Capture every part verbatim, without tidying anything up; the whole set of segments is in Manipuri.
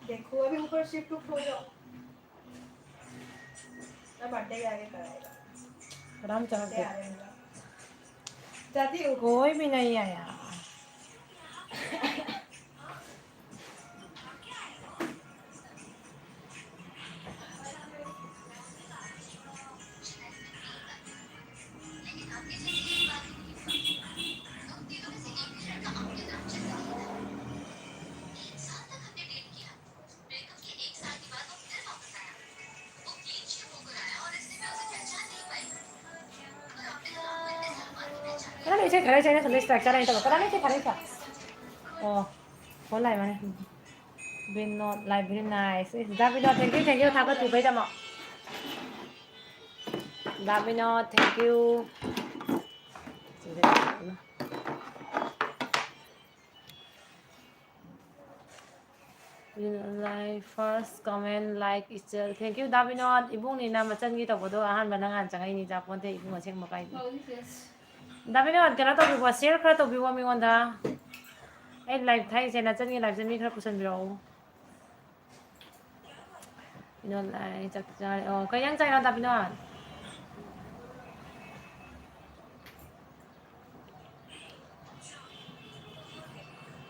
देखो, अभी ऊपर शिफ्ट उफ्ट हो जाओ। अब अड्डे जाके कराएगा। आराम से अड्डे आ रहे हैं। जाती हूँ। कोई भी नहीं आया। Karena leceh, karena leceh, ini sampai strike, karena itu, karena leceh, karena leceh. Oh, mulai mana? Binod, live very nice. Eh, David, thank you, thank you, ꯊꯥꯒꯠꯄꯤꯕꯩꯗꯃꯛ. David, thank you. Like, first comment, like, ꯏꯆꯜ꯫ Thank you, ꯗꯥ ꯕꯤꯅꯣꯗ꯫ ꯏꯕꯨꯡꯅꯤꯅ ꯃꯆꯟꯒꯤ ꯇꯧꯕꯗꯣ ꯑꯍꯥꯟꯕ ꯅꯪ ꯍꯥꯟꯅ ꯆꯪꯉꯛꯏꯅꯤ, ꯏꯆꯥ ꯄꯣꯟꯇꯦ, ꯏꯕꯨꯡ ꯑꯁꯦꯡꯕ ꯀꯥꯏꯗꯦ꯫ ꯗꯥ ꯕꯤꯅꯣꯗ, ꯀꯩꯅꯣ ꯇꯧꯕꯤꯀꯣ, share ꯈꯔ ꯇꯧꯕꯤꯌꯣ ꯃꯤꯉꯣꯟꯗ꯫ ꯑꯩ live ꯊꯥꯏꯁꯦ, ꯅꯆꯟꯒꯤ live ꯁꯦ ꯃꯤ ꯈꯔ ꯄꯨꯁꯟꯕꯤꯔꯛꯑꯣ꯫ ꯕꯤꯅꯣꯗ, ꯂꯥꯏ ꯆꯥꯛ ꯆꯥꯔꯦ꯫ ꯑꯣ, ꯀꯩ ꯏꯟꯖꯥꯡ ꯆꯥꯏꯅꯣ, ꯗꯥ ꯕꯤꯅꯣꯗ?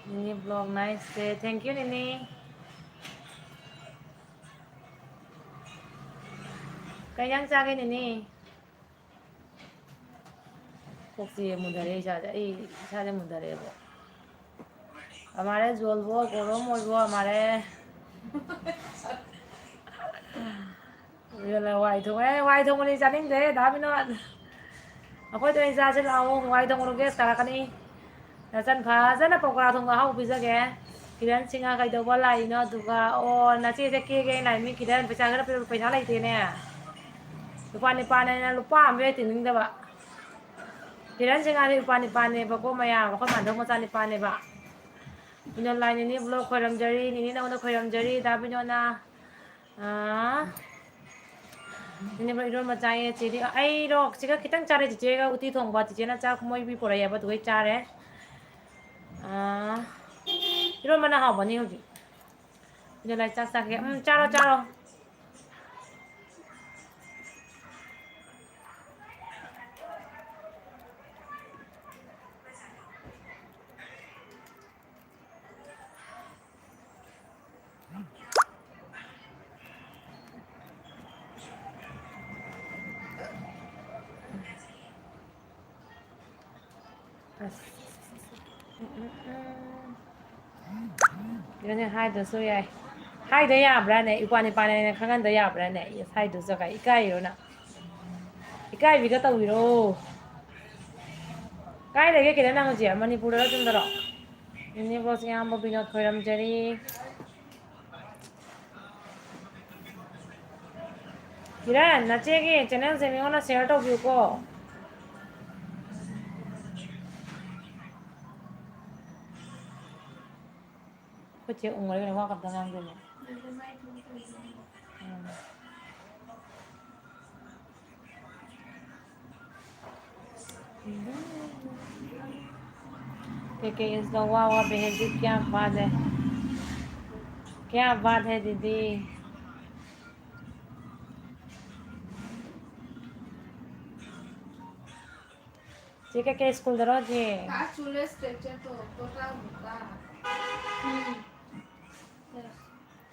ꯅꯤꯅꯤ vlog nice day. Thank you, ꯅꯤꯅꯤ꯫ ꯀꯩ ꯏꯟꯖꯥꯡ ꯆꯥꯒꯦ, ꯅꯤꯅꯤ? ꯀꯣꯛꯁꯦ ꯃꯨꯟꯊꯔꯦ ꯏꯁꯥꯁꯦ, ꯑꯩ ꯏꯁꯥꯁꯦ ꯃꯨꯟꯊꯔꯛꯑꯦꯕ꯫ ꯍꯃꯥꯔꯦ ꯖꯣꯜꯕꯣ ꯒꯣꯔꯝ ꯑꯣꯏꯕꯣ ꯍꯃꯥꯔꯦ꯫ ꯏꯕꯦꯝꯃ, ꯋꯥꯏ ꯊꯣꯡꯉꯦ, ꯋꯥꯏ ꯊꯣꯡꯕꯅꯤ ꯆꯥꯅꯤꯡꯗ꯭ꯔꯦ, ꯗꯥ ꯕꯤꯅꯣꯗ꯫ ꯑꯩꯈꯣꯏꯗ ꯑꯣꯏꯅ ꯆꯥꯁꯤ ꯂꯥꯛꯑꯣ, ꯋꯥꯏ ꯊꯣꯡꯕꯗꯣ gas ꯀꯥꯔꯛꯀꯅꯤ꯫ ꯅꯆꯟ ꯐꯖꯅ ꯄꯀꯣꯔꯥ ꯊꯣꯡꯕ ꯑꯍꯥꯎꯕ ꯄꯤꯖꯒꯦ꯫ ꯀꯤꯔꯟ ꯁꯤꯡꯍ ꯀꯩꯗꯧꯕ ꯂꯥꯛꯏꯅꯣ? ꯑꯗꯨꯒ, ꯑꯣ, ꯅꯆꯦꯁꯦ ꯀꯦꯒꯦ ꯂꯥꯛꯏ꯫ ꯃꯤ ꯀꯤꯔꯟ ꯄꯩꯁꯥ ꯈꯔ ꯄꯤꯔꯛꯎ, ꯄꯩꯁꯥ ꯂꯩꯇꯦꯅꯦ꯫ ꯂꯨꯄꯥ ꯅꯤꯄꯥꯟ ꯍꯥꯏꯅ ꯂꯨꯄꯥ ꯑꯃ ꯍꯦꯛ ꯇꯤꯡꯅꯤꯡꯗꯕ꯫ ꯀꯤꯔꯟ ꯁꯤꯡꯍꯗꯤ ꯂꯨꯄꯥ ꯅꯤꯄꯥꯟꯅꯦꯕꯀꯣ ꯃꯌꯥꯝ, ꯑꯩꯈꯣꯏ ꯃꯥꯟꯗꯧ ꯃꯆꯥ ꯅꯤꯄꯥꯟꯅꯦꯕ꯫ ꯕꯤꯅꯣꯗ ꯂꯥꯏ ꯅꯤꯅꯤ vlog ꯈꯣꯏꯔꯝꯖꯔꯤ, ꯅꯤꯅꯤ ꯅꯉꯣꯟꯗ ꯈꯣꯏꯔꯝꯖꯔꯤ, ꯗꯥ ꯕꯤꯅꯣꯗꯅ꯫ ꯑꯥ, ꯅꯤꯅꯤ vlog ꯏꯔꯣꯟꯕ ꯆꯥꯏꯌꯦ, ꯆꯦꯗꯤ꯫ ꯑꯩꯔꯣ, ꯆꯦꯒ ꯈꯤꯇꯪ ꯆꯥꯔꯦ, ꯆꯦꯆꯦꯒ ꯎꯇꯤ ꯊꯣꯡꯕ, ꯆꯦꯆꯦꯅ ꯆꯥꯛ ꯃꯣꯏ ꯄꯨꯔꯛꯑꯦꯕ, ꯑꯗꯨꯒꯩ ꯆꯥꯔꯦ꯫ ꯑꯥ, ꯏꯔꯣꯟꯕꯅ ꯍꯥꯎꯕꯅꯤ ꯍꯧꯖꯤꯛ꯫ ꯑꯗꯨꯅ ꯆꯥꯛ ꯆꯥꯒꯦ꯫ ꯎꯝ, ꯆꯥꯔꯣ, ꯆꯥꯔꯣ꯫ ꯑꯁ꯫ ꯎꯝ, ꯎꯝ, ꯎꯝ꯫ ꯑꯗꯨꯅꯦ ꯍꯥꯏꯗ꯭ꯔꯁꯨ ꯌꯥꯏ꯫ ꯍꯥꯏꯗ ꯌꯥꯕ꯭ꯔꯥꯅꯦ? ꯏꯄ꯭ꯋꯥ ꯅꯤꯄꯥꯅꯦꯅ ꯈꯪꯍꯟꯗ ꯌꯥꯕ꯭ꯔꯥꯅꯦ? ꯑꯁ, ꯍꯥꯏꯗ꯭ꯔꯁꯨ ꯀꯥꯏ, ꯏꯀꯥꯏꯔꯤꯔꯣ ꯅꯪ? ꯏꯀꯥꯏꯕꯤꯒ ꯇꯧꯕꯤꯔꯣ꯫ ꯀꯥꯏ ꯂꯩꯒꯦ ꯀꯤꯔꯟ ꯅꯪ ꯍꯧꯖꯤꯛ? ꯃꯅꯤꯄꯨꯔꯗꯔꯣ ꯌꯨꯝꯗꯔꯣ? ꯏꯅꯦ ꯕꯣꯁ ꯏꯌꯥꯝꯕ ꯕꯤꯅꯣꯗ ꯈꯣꯏꯔꯝꯖꯔꯤ꯫ ꯀꯤꯔꯟ, ꯅꯆꯦꯒꯤ channelꯁꯦ ꯃꯤꯉꯣꯟꯗ share ꯇꯧꯕꯤꯌꯨꯀꯣ꯫ ꯑꯩꯈꯣꯏ ꯆꯦ ꯎꯪꯉ ꯂꯩꯔꯦ, ꯋꯥꯒ ꯑꯝꯇ ꯉꯥꯡꯗꯦꯅꯦ꯫ ꯎꯝ꯫ के के इस दो, वाह, वाह, बहन जी, क्या बात है, क्या बात है दीदी। ꯆꯦ ꯀꯦ ꯀꯦ ꯁ꯭ꯀꯨꯜꯗꯔꯣ ꯆꯦ? ꯀꯥ ꯆꯨꯂꯦ stretcher ꯇꯣ, ꯇꯣꯇꯥ ꯃꯨꯇꯥ꯫ ꯎꯝ꯫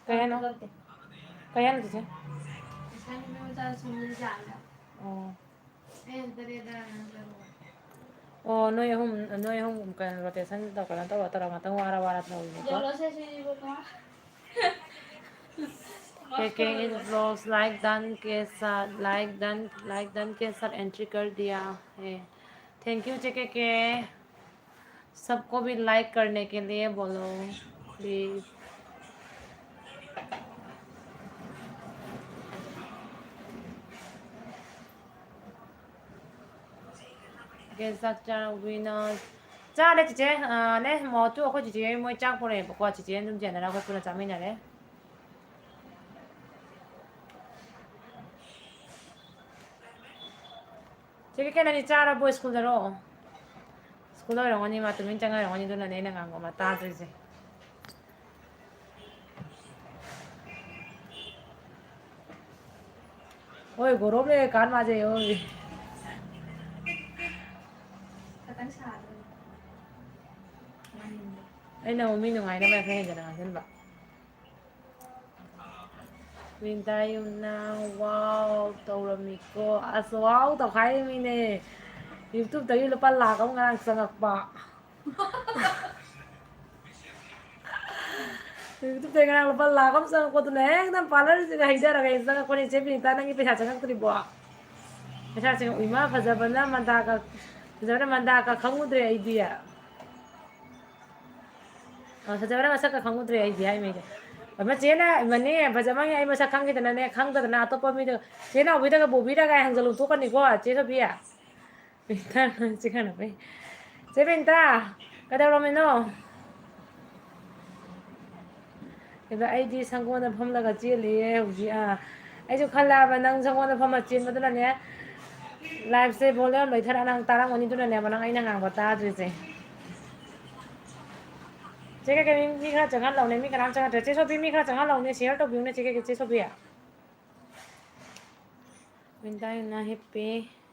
ꯀꯩ ꯍꯥꯏꯅꯣ? ꯀꯩ ꯍꯥꯏꯅꯣ ꯆꯦꯆꯦ? ꯉꯁꯥꯏ ꯅꯨꯄꯤ ꯃꯆꯥ ꯁꯨꯝ ꯌꯥꯜꯂꯦ꯫ ꯑꯣ꯫ ꯑꯩ ꯑꯝꯇ ꯔꯦꯗꯥ ꯅꯪ ꯆꯠꯂꯣ꯫ ꯑꯣ, ꯅꯣꯏ ꯑꯍꯨꯝ, ꯅꯣꯏ ꯑꯍꯨꯝ ꯀꯩꯅꯣ rotation ꯇꯧ-, ꯀꯩꯅꯣ ꯇꯧꯔ, ꯇꯧꯔ ꯉꯥꯛꯇꯪ ꯋꯥꯔ ꯋꯥꯔ ꯇꯧꯔꯤꯅꯤꯀꯣ꯫ ꯌꯦꯜꯂꯣ ꯁꯦ ꯁꯤ ꯏꯕꯦꯝꯃ꯫ के के इज ब्लॉग्स, लाइक डन के साथ, लाइक डन, लाइक डन के साथ एंट्री कर दिया है। थैंक यू जे के के। सबको भी लाइक करने के लिए बोलो प्लीज। ꯆꯥꯛ ꯆꯥꯔ ꯋꯤꯅꯔ꯫ ꯆꯥꯔꯦ ꯆꯤꯆꯦ꯫ ꯑ, ꯅꯦ, ꯃꯣꯇꯨ ꯑꯩꯈꯣꯏ ꯆꯤꯆꯦ ꯃꯣꯏ ꯆꯥꯛ ꯄꯨꯔꯛꯑꯦꯕꯀꯣ꯫ ꯆꯤꯆꯦ ꯑꯗꯨꯝ ꯆꯦꯟꯅꯔꯒ ꯑꯩꯈꯣꯏ ꯄꯨꯟꯅ ꯆꯥꯃꯤꯟꯅꯔꯦ꯫ ꯆꯦ ꯀꯦ ꯀꯦ, ꯅꯪꯗꯤ ꯆꯥꯔꯕꯣ? ꯁ꯭ꯀꯨꯜꯗꯔꯣ? ꯁ꯭ꯀꯨꯜꯗ ꯑꯣꯏꯔꯝꯒꯅꯤ, ꯃꯥ ꯇꯨꯃꯤꯟ ꯆꯪꯉꯛꯑꯝꯒꯅꯤ, ꯑꯗꯨꯅꯅꯦ ꯑꯩꯅ ꯉꯥꯡꯕ ꯃꯥ ꯇꯥꯗ꯭ꯔꯤꯁꯦ꯫ ꯍꯣꯏ, ꯒꯣꯔꯣꯕ ꯂꯩꯔꯀꯥꯟ ꯃꯥꯁꯦ, ꯍꯣꯏ꯫ ꯈꯇꯪ ꯁꯥꯗ꯭ꯔꯣ? ꯃꯅꯤꯟꯗꯣ꯫ ꯑꯩꯅ ꯑꯃꯨꯛ ꯃꯤ ꯅꯨꯡꯉꯥꯏꯅꯕ ꯈꯔ ꯍꯦꯟꯖꯟꯅ ꯉꯥꯡꯁꯤꯟꯕ꯫ ꯕꯤꯅꯤꯇꯥ ꯌꯨꯝꯅ ꯋꯥꯎ ꯇꯧꯔꯝꯃꯤꯀꯣ꯫ ꯑꯁ, ꯋꯥꯎ ꯇꯧꯈꯥꯏꯔꯤꯃꯤꯅꯦ꯫ YouTube-ꯇꯒꯤ ꯂꯨꯄꯥ ꯂꯥꯛ ꯑꯃ ꯉꯔꯥꯡ ꯆꯪꯉꯛꯄ꯫ YouTube-ꯇꯒꯤ ꯉꯔꯥꯡ ꯂꯨꯄꯥ ꯂꯥꯛ ꯑꯃ ꯆꯪꯉꯛꯄꯗꯨꯅ ꯍꯦꯛꯇ parlour-ꯁꯤꯗ ꯍꯩꯊꯔꯒ ꯍꯦꯛ ꯆꯪꯉꯛꯄꯅꯦ꯫ "ꯆꯦ ꯕꯤꯅꯤꯇꯥ, ꯅꯪꯒꯤ ꯄꯩꯁꯥ ꯆꯪꯉꯛꯇ꯭ꯔꯤꯕꯣ?" ꯄꯩꯁꯥ ꯆꯪꯉꯛ-, ꯏꯃꯥ, ꯐꯖꯕꯅ ꯃꯟꯗꯥꯒ, ꯐꯖꯕꯅ ꯃꯟꯗꯥꯒ ꯈꯪꯉꯨꯗ꯭ꯔꯦ ꯑꯩꯗꯤ꯫ ꯑ, ꯐꯖꯕꯅ ꯃꯁꯛꯀ ꯈꯪꯉꯨꯗ꯭ꯔꯦ ꯑꯩꯗꯤ ꯍꯥꯏꯃꯤꯗꯤ꯫ ꯑꯃ ꯆꯦꯅ, ꯏꯃꯥꯅꯦ, ꯐꯖꯃꯟꯒꯤ ꯑꯩ ꯃꯁꯛ ꯈꯪꯈꯤꯗꯅꯅꯦ, ꯈꯪꯗꯗꯅ ꯑꯇꯣꯞꯄ ꯃꯤꯗ, "ꯆꯦ ꯅꯥꯎꯕꯤꯗꯒ ꯕꯣꯕꯤꯗꯒ ꯍꯥꯏ ꯍꯪꯖꯜꯂꯨ ꯊꯣꯛꯀꯅꯤꯀꯣ, ꯆꯦ ꯁꯣꯐꯤꯌꯥ?" ꯆꯦ ꯀꯩꯅꯣ, ꯆꯦ ꯕꯤꯅꯤꯇꯥ, ꯀꯩꯗꯧꯔꯝꯃꯤꯅꯣ? ꯑꯗ ꯑꯩꯗꯤ ꯁꯪꯒꯣꯟꯗ ꯐꯝꯂꯒ ꯆꯦꯜꯂꯤꯌꯦ ꯍꯧꯖꯤꯛ꯫ ꯑꯥ, ꯑꯩꯁꯨ ꯈꯜꯂꯦꯕ ꯅꯪ ꯁꯪꯒꯣꯟꯗ ꯐꯝꯃ ꯆꯦꯟꯕꯗꯨꯅꯅꯦ, live-ꯁꯦ volume ꯂꯩꯊꯔ ꯅꯪ ꯇꯥꯔꯝꯒꯅꯤ, ꯑꯗꯨꯅꯅꯦꯕ ꯅꯪ ꯑꯩꯅ ꯉꯥꯡꯕ ꯇꯥꯗ꯭ꯔꯤꯁꯦ꯫ ꯆꯦ ꯀꯩꯀꯩ ꯃꯤ, ꯃꯤ ꯈꯔ ꯆꯪꯍꯜꯂꯧꯅꯦ, ꯃꯤ ꯀꯅꯥꯝ ꯆꯪꯉꯛꯇ꯭ꯔꯦ꯫ ꯆꯦ ꯁꯣꯐꯤ, ꯃꯤ ꯈꯔ ꯆꯪꯍꯜꯂꯧꯅꯦ, share ꯇꯧꯕꯤꯌꯨꯅꯦ ꯆꯦ ꯀꯩꯀꯩ, ꯆꯦ ꯁꯣꯐꯤ꯫ ꯕꯤꯅꯤꯇꯥ ꯌꯨꯝꯅ ꯍꯤꯞꯄꯤ꯫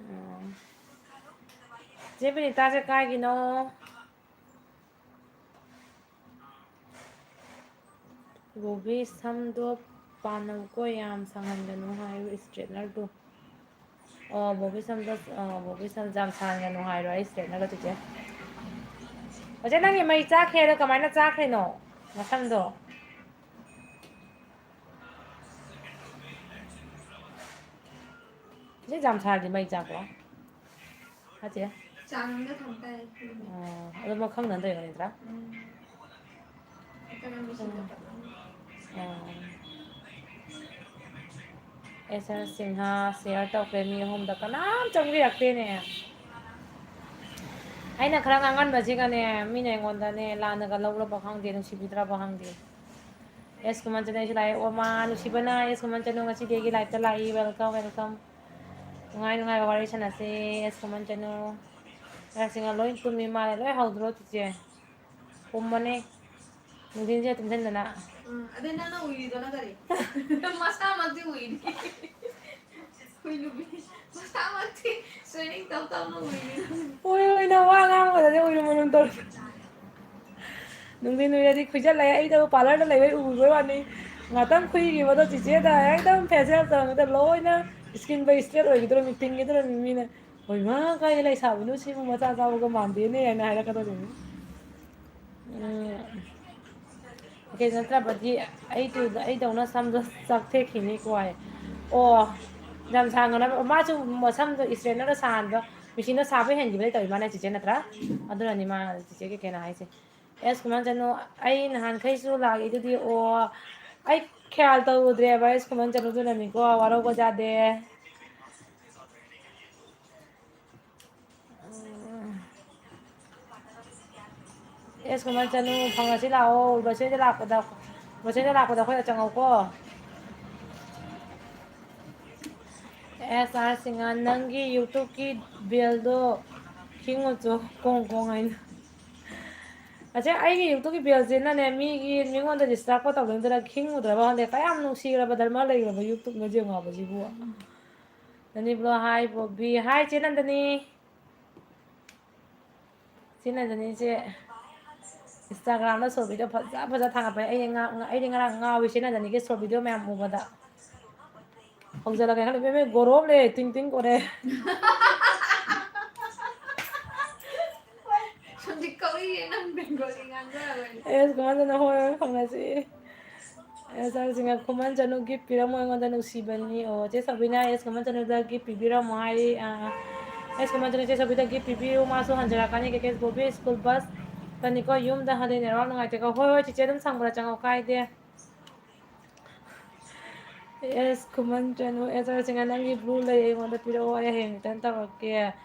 ꯑꯣ꯫ ꯆꯦ ꯕꯤꯅꯤꯇꯥꯁꯦ ꯀꯥꯏꯒꯤꯅꯣ? ꯕꯣꯕꯤ ꯁꯝꯗꯣ ꯄꯥꯟꯅꯧꯀꯣ, ꯌꯥꯝ ꯁꯥꯡꯍꯟꯒꯅꯨ ꯍꯥꯏꯌꯨ, straightener-ꯗꯣ꯫ ꯑꯣ, ꯕꯣꯕꯤ ꯁꯝꯗꯣ, ꯑꯣ, ꯕꯣꯕꯤ ꯁꯝ ꯌꯥꯝ ꯁꯥꯡꯍꯟꯒꯅꯨ ꯍꯥꯏꯔꯣ, ꯑꯩ straightener-ꯗꯣ ꯆꯤꯆꯦ꯫ ꯑꯣꯖꯥ, ꯅꯪꯒꯤ ꯃꯩ ꯆꯥꯛꯈ꯭ꯔꯦ, ꯑꯗꯣ ꯀꯃꯥꯏꯅ ꯆꯥꯛꯈ꯭ꯔꯤꯅꯣ ꯅꯁꯝꯗꯣ? ꯁꯤ ꯌꯥꯝ ꯁꯥꯔꯗꯤ ꯃꯩ ꯆꯥꯛꯄ꯭ꯔꯣ? ꯍꯥ, ꯆꯦ? ꯆꯥꯡ ꯑꯃꯗ ꯊꯝ ꯇꯥꯏ꯫ ꯑꯣ, ꯑꯗꯨ ꯃꯈꯪ ꯅꯟꯗꯣꯏ ꯑꯣꯏꯔꯝꯒꯅꯤꯗ꯭ꯔꯥ? ꯎꯝ꯫ ꯍꯦꯛꯇ ꯅꯪ ꯃꯤꯁꯤꯡꯗꯣ ꯎꯝ꯫ ꯇꯞꯅ꯫ ꯑꯣ꯫ ꯑꯦꯁ ꯑꯦꯁ ꯁꯤꯡꯍ share ꯇꯧꯈ꯭ꯔꯦ ꯃꯤ ꯑꯍꯨꯝꯗ, ꯀꯅꯥꯝ ꯆꯪꯕꯤꯔꯛꯇꯦꯅꯦ꯫ ꯑꯩꯅ ꯈꯔ ꯉꯥꯡꯍꯟꯕꯁꯤꯒꯅꯦ, ꯃꯤꯅ ꯑꯩꯉꯣꯟꯗꯅꯦ, ꯂꯥꯟꯅꯒ ꯂꯧꯔꯕ ꯈꯪꯗꯦ, ꯅꯨꯡꯁꯤꯕꯤꯗ꯭ꯔꯕ ꯈꯪꯗꯦ꯫ ꯑꯦꯁ ꯀꯨꯃꯟ ꯆꯅꯨ, ꯑꯩꯁꯨ ꯂꯥꯛꯑꯦ꯫ ꯑꯣ, ꯃꯥ ꯅꯨꯡꯁꯤꯕꯅ, ꯑꯦꯁ ꯀꯨꯃꯟ ꯆꯅꯨ ꯉꯁꯤꯗꯤ ꯑꯩꯒꯤ live-ꯇ ꯂꯥꯛꯏ꯫ Welcome, welcome. ꯅꯨꯡꯉꯥꯏ ꯅꯨꯡꯉꯥꯏꯕ ꯋꯥꯔꯤ ꯁꯥꯟꯅꯁꯦ, ꯑꯦꯁ ꯀꯨꯃꯟ ꯆꯅꯨ꯫ ꯑꯉꯥꯡꯁꯤꯡꯅ ꯂꯣꯏ ꯇꯨꯝꯃꯤ ꯃꯥꯜꯂꯦ, ꯂꯣꯏ ꯍꯧꯗ꯭ꯔꯣ ꯆꯤꯆꯦ? ꯄꯨꯝꯃꯅꯤ꯫ ꯅꯨꯡꯊꯤꯟꯁꯦ ꯇꯨꯝꯁꯤꯟꯗꯅ꯫ ꯎꯝ, ꯑꯗꯩ ꯅꯪꯅ ꯎꯏꯔꯤꯗꯣꯅ ꯀꯔꯤ? ꯃꯁꯥꯃꯛꯇꯤ ꯎꯏꯔꯤ꯫ ꯎꯏ ꯅꯨꯄꯤ ꯃꯁꯥꯃꯛꯇꯤ ꯁ꯭ꯋꯦꯇꯤꯡ ꯇꯧ ꯇꯧꯅ ꯎꯏ꯫ ꯎꯏ ꯎꯏꯅ ꯋꯥ ꯉꯥꯡꯕꯗꯗꯤ ꯎꯏꯔꯨꯝ ꯎꯏꯔꯨꯝ ꯇꯧꯔꯦ꯫ ꯅꯨꯡꯊꯤꯟ ꯎꯏꯔꯗꯤ ꯈꯨꯏꯖꯜꯂꯦ꯫ ꯑꯩꯗꯕꯨ ꯄꯥꯔꯂꯔꯗ ꯂꯩꯕꯩ ꯎꯕꯩ ꯋꯥꯅꯤ꯫ ꯉꯥꯛꯇꯪ ꯈꯨꯏꯈꯤꯕꯗꯣ ꯆꯤꯆꯦꯗ ꯍꯦꯛꯇ ꯐꯦꯁꯤꯌꯦꯜ ꯇꯧꯔꯝꯕꯗ ꯂꯣꯏꯅ ꯏꯁꯀꯤꯟ ꯕꯦꯁ ꯏꯁꯇ꯭ꯔꯦꯠ ꯑꯣꯏꯈꯤꯗꯣꯔꯝꯃꯤ, ꯇꯤꯡꯈꯤꯗꯣꯔꯝꯃꯤ ꯃꯤꯅ꯫ ꯍꯣꯏ ꯃꯥ, ꯀꯥꯏꯗ ꯂꯩꯁꯥꯕꯤꯅꯣ ꯁꯤꯕꯨ, ꯃꯆꯥ ꯆꯥꯕꯒ ꯃꯥꯟꯗꯦꯅꯦ ꯍꯥꯏꯅ ꯍꯥꯏꯔꯛꯀꯗꯧꯔꯤꯅꯤ꯫ ꯎꯝ꯫ ꯀꯩ ꯅꯠꯇ꯭ꯔꯕꯗꯤ ꯑꯩ ꯇꯨ-, ꯑꯩꯗꯧꯅ ꯁꯝꯗꯣ ꯆꯥꯛꯊꯦꯛꯈꯤꯅꯤꯀꯣ ꯍꯥꯏ꯫ ꯑꯣ, ꯌꯥꯝ ꯁꯥꯡꯉꯅꯕ꯫ ꯃꯥꯁꯨ ꯃꯁꯝꯗꯣ ꯏꯁꯇ꯭ꯔꯦꯠꯅꯔꯗ ꯁꯥꯍꯟꯕ, ꯃꯦꯆꯤꯟꯗ ꯁꯥꯕ ꯍꯦꯟꯈꯤꯕꯩ ꯇꯧꯔꯤ ꯃꯥꯅꯦ ꯆꯤꯆꯦ, ꯅꯠꯇ꯭ꯔꯥ? ꯑꯗꯨꯅꯅꯤ ꯃꯥ ꯆꯤꯆꯦ ꯀꯩ ꯀꯩꯅꯣ ꯍꯥꯏꯁꯦ꯫ ꯑꯦꯁ ꯀꯨꯃꯥꯔ ꯆꯅꯨ, ꯑꯩ ꯅꯍꯥꯟꯈꯩꯁꯨ ꯂꯥꯛꯏꯗꯨꯗꯤ꯫ ꯑꯣ, ꯑꯩ ꯈ꯭ꯌꯥꯜ ꯇꯧꯔꯨꯗ꯭ꯔꯦꯕ ꯑꯦꯁ ꯀꯨꯃꯥꯔ ꯆꯅꯨꯗꯨꯅꯅꯤꯀꯣ, ꯋꯥꯔꯧꯕ ꯌꯥꯗꯦ꯫ ꯑꯦꯁ ꯀꯨꯃꯥꯔ ꯆꯅꯨ, ꯐꯪꯉꯁꯤ ꯂꯥꯛꯑꯣ꯫ ꯕꯁꯦꯟꯗ ꯂꯥꯛꯄꯗ, ꯕꯁꯦꯟꯗ ꯂꯥꯛꯄꯗ ꯑꯩꯈꯣꯏꯗ ꯆꯪꯉꯧꯀꯣ꯫ ꯑꯦꯁ ꯑꯥꯔ ꯁꯤꯡꯍ, ꯅꯪꯒꯤ ꯌꯨꯇꯨꯕꯀꯤ ꯕꯦꯜꯗꯣ ꯈꯤꯡꯉꯨꯆꯣ, ꯀꯣꯡ ꯀꯣꯡ ꯍꯥꯏꯅ꯫ ꯑꯁꯦ, ꯑꯩꯒꯤ ꯌꯨꯇꯨꯕꯀꯤ ꯕꯦꯜꯁꯤꯅꯅꯦ, ꯃꯤꯒꯤ, ꯃꯤꯉꯣꯟꯗ ꯗꯤꯁꯇꯔꯕꯀ ꯇꯧꯅꯤꯡꯗꯅ ꯈꯤꯡꯉꯨꯗ꯭ꯔꯕ ꯈꯪꯗꯦ꯫ ꯀꯌꯥꯝ ꯅꯨꯡꯁꯤꯈ꯭ꯔꯕ ꯙꯔꯃ ꯂꯩꯈ꯭ꯔꯕ ꯌꯨꯇꯨꯕꯅꯣ ꯌꯦꯡꯉꯣ ꯍꯥꯏꯕꯁꯤꯕꯨ꯫ ꯅꯅꯤꯕ꯭ꯂꯣ, ꯍꯥꯏ ꯕꯣꯕꯤ꯫ ꯍꯥꯏ ꯆꯦ ꯅꯟꯗꯅꯤ꯫ ꯆꯦ ꯅꯟꯗꯅꯤꯁꯦ Instagram-ꯗ short video ꯐꯖ ꯐꯖ ꯊꯥꯒꯠꯄꯅꯦ꯫ ꯑꯩ ꯉꯥ-, ꯑꯩꯗꯤ ꯉꯔꯥꯡ ꯉꯥꯎꯋꯤ ꯆꯦ ꯅꯟꯗꯅꯤꯒꯤ short video ꯃꯌꯥꯝ ꯎꯕꯗ꯫ ꯍꯧꯖꯤꯜꯂꯒꯦ ꯈꯜꯂꯤ꯫ ꯏꯕꯦꯝꯃ, ꯒꯣꯔꯣ ꯑꯃ ꯂꯩ, ꯇꯤꯡ ꯇꯤꯡ ꯀꯣꯔꯦ꯫ ꯁꯨꯝꯗꯤ ꯀꯧꯏꯌꯦ ꯅꯪ ꯕꯦꯡꯒꯣꯂꯤ ꯉꯥꯡꯖꯔꯒ꯫ ꯑꯦꯁ ꯀꯨꯃꯥꯔ ꯆꯅꯨ, ꯍꯣꯏ, ꯍꯣꯏ, ꯐꯪꯅꯁꯤ꯫ ꯑꯦꯁ ꯑꯥꯔ ꯁꯤꯡꯍ, ꯀꯨꯃꯥꯔ ꯆꯅꯨ gift ꯄꯤꯔꯝꯃꯣ ꯑꯩꯉꯣꯟꯗ, ꯅꯨꯡꯁꯤꯕꯅꯤ꯫ ꯑꯣ, ꯆꯦ ꯁꯕꯤꯅꯥ, ꯑꯦꯁ ꯀꯨꯃꯥꯔ ꯆꯅꯨꯗ gift ꯄꯤꯕꯤꯔꯝꯃꯣ ꯍꯥꯏꯔꯤ꯫ ꯑꯥ, ꯑꯦꯁ ꯀꯨꯃꯥꯔ ꯆꯅꯨ, ꯆꯦ ꯁꯕꯤꯗ gift ꯄꯤꯕꯤꯌꯨ, ꯃꯥꯁꯨ ꯍꯟꯖꯔꯛꯀꯅꯤ꯫ ꯀꯦ ꯀꯦ ꯑꯦꯁ ꯕꯣꯕꯤ ꯁ꯭ꯀꯨꯜ ꯕꯁꯇꯅꯤꯀꯣ, ꯌꯨꯝꯗ ꯍꯜꯂꯦ, ꯅꯦꯠꯋꯥꯔꯛ ꯅꯨꯡꯉꯥꯏꯇꯦꯀꯣ꯫ ꯍꯣꯏ, ꯍꯣꯏ, ꯆꯤꯆꯦ, ꯑꯗꯨꯝ ꯁꯪꯕꯗ ꯆꯪꯉꯛꯑꯣ, ꯀꯥꯏꯗꯦ꯫ ꯑꯦꯁ ꯀꯨꯃꯟ ꯆꯅꯨ, ꯑꯦꯁ ꯑꯥꯔ ꯁꯤꯡꯍ, ꯅꯪꯒꯤ blue ꯂꯩ ꯑꯩꯉꯣꯟꯗ ꯄꯤꯔꯛꯑꯣ, ꯑꯩ ꯍꯌꯦꯡ return ꯇꯧꯔꯛꯀꯦ꯫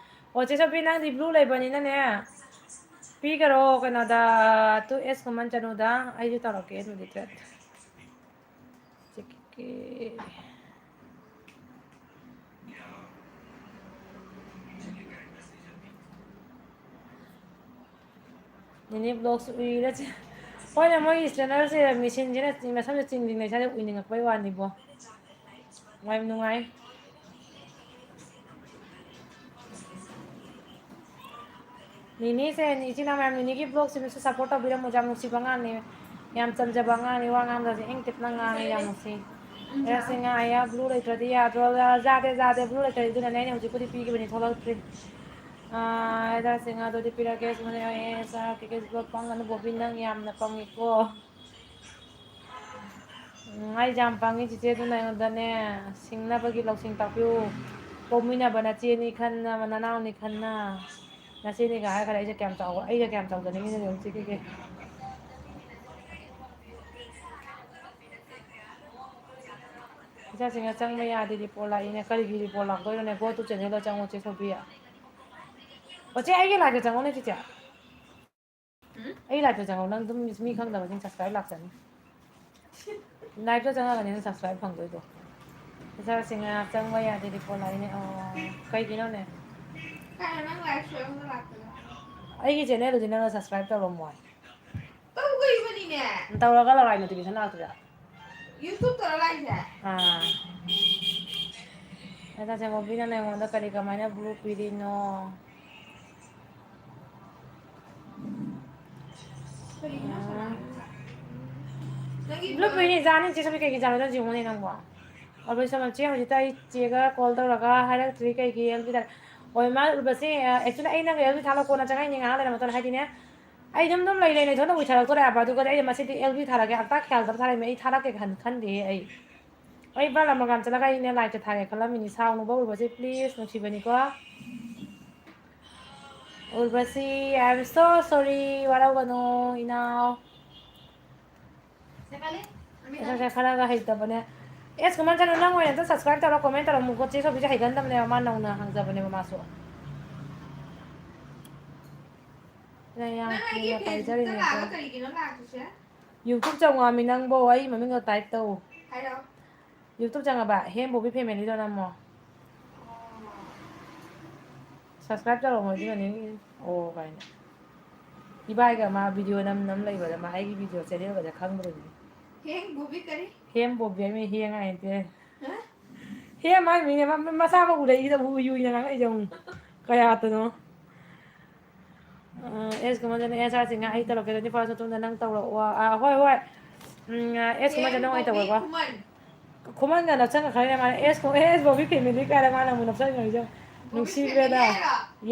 ꯑꯣ, ꯆꯦ ꯁꯣꯐꯤ, ꯅꯪꯗꯤ blue ꯂꯩꯕꯅꯤꯅꯅꯦ, ꯄꯤꯈꯔꯣ ꯀꯩꯅꯣꯗ, to ꯑꯦꯁ ꯀꯨꯃꯟ ꯆꯅꯨꯗ, ꯑꯩꯁꯨ ꯇꯧꯔꯛꯀꯦ ꯑꯗꯨꯗꯤ thread꯫ ꯆꯤꯛꯀꯤ꯫ ꯅꯦꯅꯦ vlogs ꯎꯏꯔ ꯆꯦ-, ꯍꯣꯏꯅꯦ, ꯃꯣꯏꯒꯤ ꯏꯁꯇ꯭ꯔꯦꯅꯔꯁꯦ, ꯃꯦꯆꯤꯟꯁꯤꯅ ꯃꯁꯝꯁꯦ ꯆꯤꯡꯗ꯭ꯔꯤꯉꯩ ꯁ꯭ꯋꯥꯏꯗ ꯎꯏꯅꯤꯡꯉꯛꯄꯩ ꯋꯥꯅꯤꯕꯣ꯫ ꯌꯥꯝ ꯅꯨꯡꯉꯥꯏ꯫ ꯅꯤꯅꯦꯁꯦ, ꯏꯆꯤꯟ ꯏꯅꯥꯎ ꯃꯌꯥꯝ, ꯅꯤꯅꯦꯒꯤ vlogꯁꯤꯃꯁꯨ support ꯇꯧꯕꯤꯔꯝꯃꯨ꯫ ꯌꯥꯝ ꯅꯨꯡꯁꯤꯕ ꯑꯉꯥꯡꯅꯤ, ꯌꯥꯝ ꯆꯝꯖꯕ ꯑꯉꯥꯡꯅꯤ, ꯋꯥ ꯉꯥꯡꯕꯁꯦ ꯏꯪ ꯇꯞꯅ ꯉꯥꯡꯉꯤ, ꯌꯥꯝ ꯅꯨꯡꯁꯤ꯫ ꯔꯁꯤꯉꯥ ꯑꯌꯥ blue ꯂꯩꯇ꯭ꯔꯗꯤ ꯌꯥꯗ꯭ꯔꯣ? ꯌꯥꯗꯦ, ꯌꯥꯗꯦ, blue ꯂꯩꯇ꯭ꯔꯗꯤ꯫ ꯑꯗꯨꯅꯅꯦ ꯑꯩꯅ ꯍꯧꯖꯤꯛꯄꯨꯗꯤ ꯄꯤꯈꯤꯕꯅꯤ, ꯊꯣꯛꯂꯛꯇ꯭ꯔꯤ꯫ ꯑꯥ, ꯔꯁꯤꯉꯥ ꯑꯗꯨꯗꯤ ꯄꯤꯔꯒꯦ꯫ ꯁꯨꯃꯥꯏꯅ ꯆꯥꯔꯛꯀꯦ꯫ Blue ꯄꯪꯒꯅꯨ ꯕꯣꯕꯤ, ꯅꯪ ꯌꯥꯝꯅ ꯄꯪꯉꯤꯀꯣ꯫ ꯎꯝ, ꯑꯩꯁꯦ ꯌꯥꯝ ꯄꯪꯉꯤ ꯆꯤꯆꯦ, ꯑꯗꯨꯅ ꯑꯩꯉꯣꯟꯗꯅꯦ ꯁꯤꯡꯅꯕꯒꯤ ꯂꯧꯁꯤꯡ ꯇꯥꯛꯄꯤꯌꯨ꯫ ꯄꯣꯛꯃꯤꯟꯅꯕ ꯅꯆꯦꯅꯤ ꯈꯟꯅ, ꯅꯅꯥꯎꯅꯤ ꯈꯟꯅ, ꯅꯆꯦꯅꯤꯒ ꯍꯥꯏꯔꯒ ꯑꯩꯁꯦ ꯀꯌꯥꯝ ꯆꯥꯎꯕ, ꯑꯩꯒ ꯀꯌꯥꯝ ꯆꯥꯎꯖꯅꯤꯡꯉꯤꯅꯣ ꯌꯦꯡꯉꯨ ꯆꯤꯆꯦꯒꯤ꯫ ꯏꯆꯥꯁꯤꯡꯅ ꯆꯪꯕ ꯌꯥꯗꯦ report ꯂꯥꯛꯏꯅꯦ꯫ ꯀꯔꯤꯒꯤ report ꯂꯥꯛꯇꯣꯏꯅꯣꯅꯦ? Go to channelꯗ ꯆꯪꯉꯣ ꯆꯦ ꯁꯣꯐꯤꯌꯥ꯫ ꯑꯣ ꯆꯦ, ꯑꯩꯒꯤ liveꯇ ꯆꯪꯉꯣꯅꯦ ꯆꯤꯆꯦ꯫ ꯑꯩ liveꯇ ꯆꯪꯉꯣ, ꯅꯪ ꯑꯗꯨꯝ ꯃꯤ ꯈꯪꯗꯕꯁꯤꯡ subscribe ꯂꯥꯛꯆꯅꯤ꯫ Liveꯇ ꯆꯪꯉꯒꯅꯤ ꯅꯪ subscribe ꯐꯪꯗꯣꯏꯗꯣ꯫ ꯏꯆꯥꯁꯤꯡꯅ ꯆꯪꯕ ꯌꯥꯗꯦ report ꯂꯥꯛꯏꯅꯦ꯫ ꯑꯣ, ꯀꯩꯒꯤꯅꯣꯅꯦ? ꯀꯩꯅꯣ ꯅꯪ live show ꯑꯃꯗ ꯂꯥꯛꯇꯅ? ꯑꯩꯒꯤ channelꯗꯨꯗꯤ ꯅꯪꯅ subscribe ꯇꯧꯔꯝꯃꯣꯏ꯫ ꯇꯧꯈꯤꯕꯅꯤꯅꯦ꯫ ꯇꯧꯔꯒ ꯂꯧꯔꯥꯏ notification ꯂꯥꯛꯇ꯭ꯔꯤꯔꯥ? YouTubeꯇꯔꯣ ꯂꯥꯛꯏꯁꯦ? ꯑꯥ꯫ ꯑꯗ ꯆꯦ ꯃꯣꯕꯤꯅ ꯑꯩꯉꯣꯟꯗ ꯀꯔꯤ ꯀꯃꯥꯏꯅ blue ꯄꯤꯔꯤꯅꯣ? ꯀꯔꯤꯅꯣ ꯁꯅꯥ? ꯅꯪꯒꯤ blue ꯄꯤꯔꯤ ꯖꯥꯠꯅꯤ ꯆꯦ ꯁꯣꯐꯤ, ꯀꯩꯒꯤ ꯖꯥꯠꯅꯣ ꯌꯦꯡꯉꯨꯅꯦ ꯅꯪꯕꯣ꯫ ꯑꯣ ꯕꯦꯁꯣꯟ ꯆꯦ ꯍꯧꯖꯤꯛꯇ ꯑꯩ ꯆꯦꯒ call ꯇꯧꯔꯒ ꯍꯥꯏꯔꯛꯇ꯭ꯔꯤ ꯀꯩꯒꯤ ꯑꯦꯜ ꯕꯤ ꯊꯥ-, ꯑꯣ ꯏꯃꯥ ꯎꯔꯕꯁꯦ, actually ꯑꯩ ꯅꯪꯒ ꯑꯦꯜ ꯕꯤ ꯊꯥꯂꯛꯀꯣꯅ ꯆꯪꯉꯛꯏꯅꯦ ꯉꯥꯏꯍꯥꯛ ꯂꯩꯔ ꯃꯇꯨꯡꯗ ꯍꯥꯏꯗꯤꯅꯦ꯫ ꯑꯩ ꯑꯗꯨꯝ ꯑꯗꯨꯝ ꯂꯩ ꯂꯩꯅ ꯏꯊꯟꯗ ꯎꯏꯊꯔꯛꯇꯣꯔꯦ ꯍꯥꯏꯕ꯫ ꯑꯗꯨꯒꯗꯤ ꯑꯩꯅ ꯃꯁꯤꯗꯤ ꯑꯦꯜ ꯕꯤ ꯊꯥꯔꯛꯑꯒꯦ, ꯑꯝꯇ ꯈ꯭ꯌꯥꯜ ꯇꯧꯔ ꯊꯥꯔꯛꯏꯅꯦ꯫ ꯑꯩ ꯊꯥꯔꯛꯀꯦ ꯈꯟ-, ꯈꯟꯗꯦꯍꯦ ꯑꯩ꯫ ꯑꯩ ꯕꯥ ꯂꯝꯃꯒꯥꯟ ꯆꯠꯂꯒ ꯑꯩꯅꯦ ꯂꯥꯏꯠꯇ ꯊꯥꯒꯦ ꯈꯜꯂꯝꯃꯤꯅꯤ꯫ ꯁꯥꯎꯅꯨꯕ ꯎꯔꯕꯁꯦ, please, ꯅꯨꯡꯁꯤꯕꯅꯤꯀꯣ꯫ ꯎꯔꯕꯁꯤ, I am so sorry, ꯋꯥꯔꯧꯒꯅꯨ ꯏꯅꯥꯎ꯫ ꯁꯦ ꯈꯔꯒ ꯍꯩꯇꯕꯅꯦ꯫ ꯑꯦꯁ ꯀꯨꯃꯥꯔ ꯆꯅꯨ, ꯅꯪ ꯑꯣꯏꯅ ꯑꯝꯇ subscribe ꯇꯧꯔ comment ꯇꯧꯔꯝꯃꯨꯀꯣ꯫ ꯆꯦ ꯁꯣꯐꯤꯁꯦ ꯍꯩꯒꯟꯗꯕꯅꯦꯕ, ꯃꯥ ꯅꯧꯅ ꯍꯥꯡꯖꯕꯅꯦꯕ ꯃꯥꯁꯨ꯫ ꯅꯪ ꯑꯩꯒꯤ ꯌꯥꯝ ꯀꯨꯏꯅ Facebookꯇ ꯄꯥꯏꯖꯔꯤꯅꯦꯀꯣ꯫ ꯂꯥꯛꯑꯒ ꯀꯔꯤꯒꯤꯅꯣ ꯂꯥꯛꯇ꯭ꯔꯤꯁꯦ? YouTube ꯆꯪꯉꯣ ꯃꯤ ꯅꯪꯕꯣ, ꯑꯩ ꯃꯃꯤꯡꯗꯣ type ꯇꯧ꯫ ꯍꯥꯏꯔꯛꯑꯣ꯫ YouTube ꯆꯪꯉꯕ? ꯍꯦꯝ ꯕꯣꯕꯤ familyꯗꯣ ꯅꯝꯃꯣ꯫ ꯑꯣ꯫ Subscribe ꯇꯧꯔꯝꯃꯣ ꯑꯗꯨꯒꯅꯦ꯫ ꯑꯣ ꯀꯥꯏꯅ꯫ ꯏꯕꯥꯏꯒ ꯃꯥ video ꯅꯝ ꯅꯝ ꯂꯩꯕꯗ ꯃꯥ ꯑꯩꯒꯤ video channelꯒꯁꯦ ꯈꯪꯗ꯭ꯔꯗꯤ꯫ ꯍꯦꯝ ꯕꯣꯕꯤ ꯀꯔꯤ? ꯍꯦꯝ ꯕꯣꯕꯤ ꯍꯥꯏꯃꯤ, ꯍꯦꯡ ꯍꯥꯏ ꯅꯠꯇꯦ꯫ ꯍꯥ? ꯍꯦꯝ ꯍꯥꯏꯃꯤꯅꯦ, ꯃ-, ꯃ-, ꯃꯆꯥ ꯑꯃ ꯎꯔꯛꯏꯗ ꯎ-, ꯎꯏ ꯎꯏꯅ ꯉꯥꯡꯉꯛꯏꯁꯦ ꯑꯃꯨꯛ꯫ ꯀꯌꯥꯗꯅꯣ? ꯑꯦꯁ ꯀꯨꯃꯥꯔꯗꯅ ꯑꯦꯁ ꯑꯥꯔ ꯁꯤꯡꯍ ꯑꯩ ꯇꯧꯔꯛꯀꯦ, twenty four hours ꯃꯇꯨꯡꯗ ꯅꯪ ꯇꯧꯔꯛꯑꯣ꯫ ꯑꯥ, ꯍꯣꯏ, ꯍꯣꯏ꯫ ꯎꯝ, ꯑꯦꯁ ꯀꯨꯃꯥꯔꯗꯅ ꯑꯣꯏꯅ ꯇꯧꯔꯛꯑꯣ꯫ ꯈꯨꯃꯟꯒ ꯅꯛꯁꯟꯅꯈ꯭ꯔꯦꯅꯦ ꯃꯥꯅ꯫ ꯑꯦꯁ ꯀꯨ-, ꯑꯦꯁ ꯕꯣꯕꯤ family ꯀꯥꯏꯅ ꯃꯥꯅ ꯑꯃꯨꯛ ꯅꯛꯁꯟꯈ꯭ꯔꯤꯁꯦ꯫ ꯅꯨꯡꯁꯤꯈ꯭ꯔꯦꯗ꯫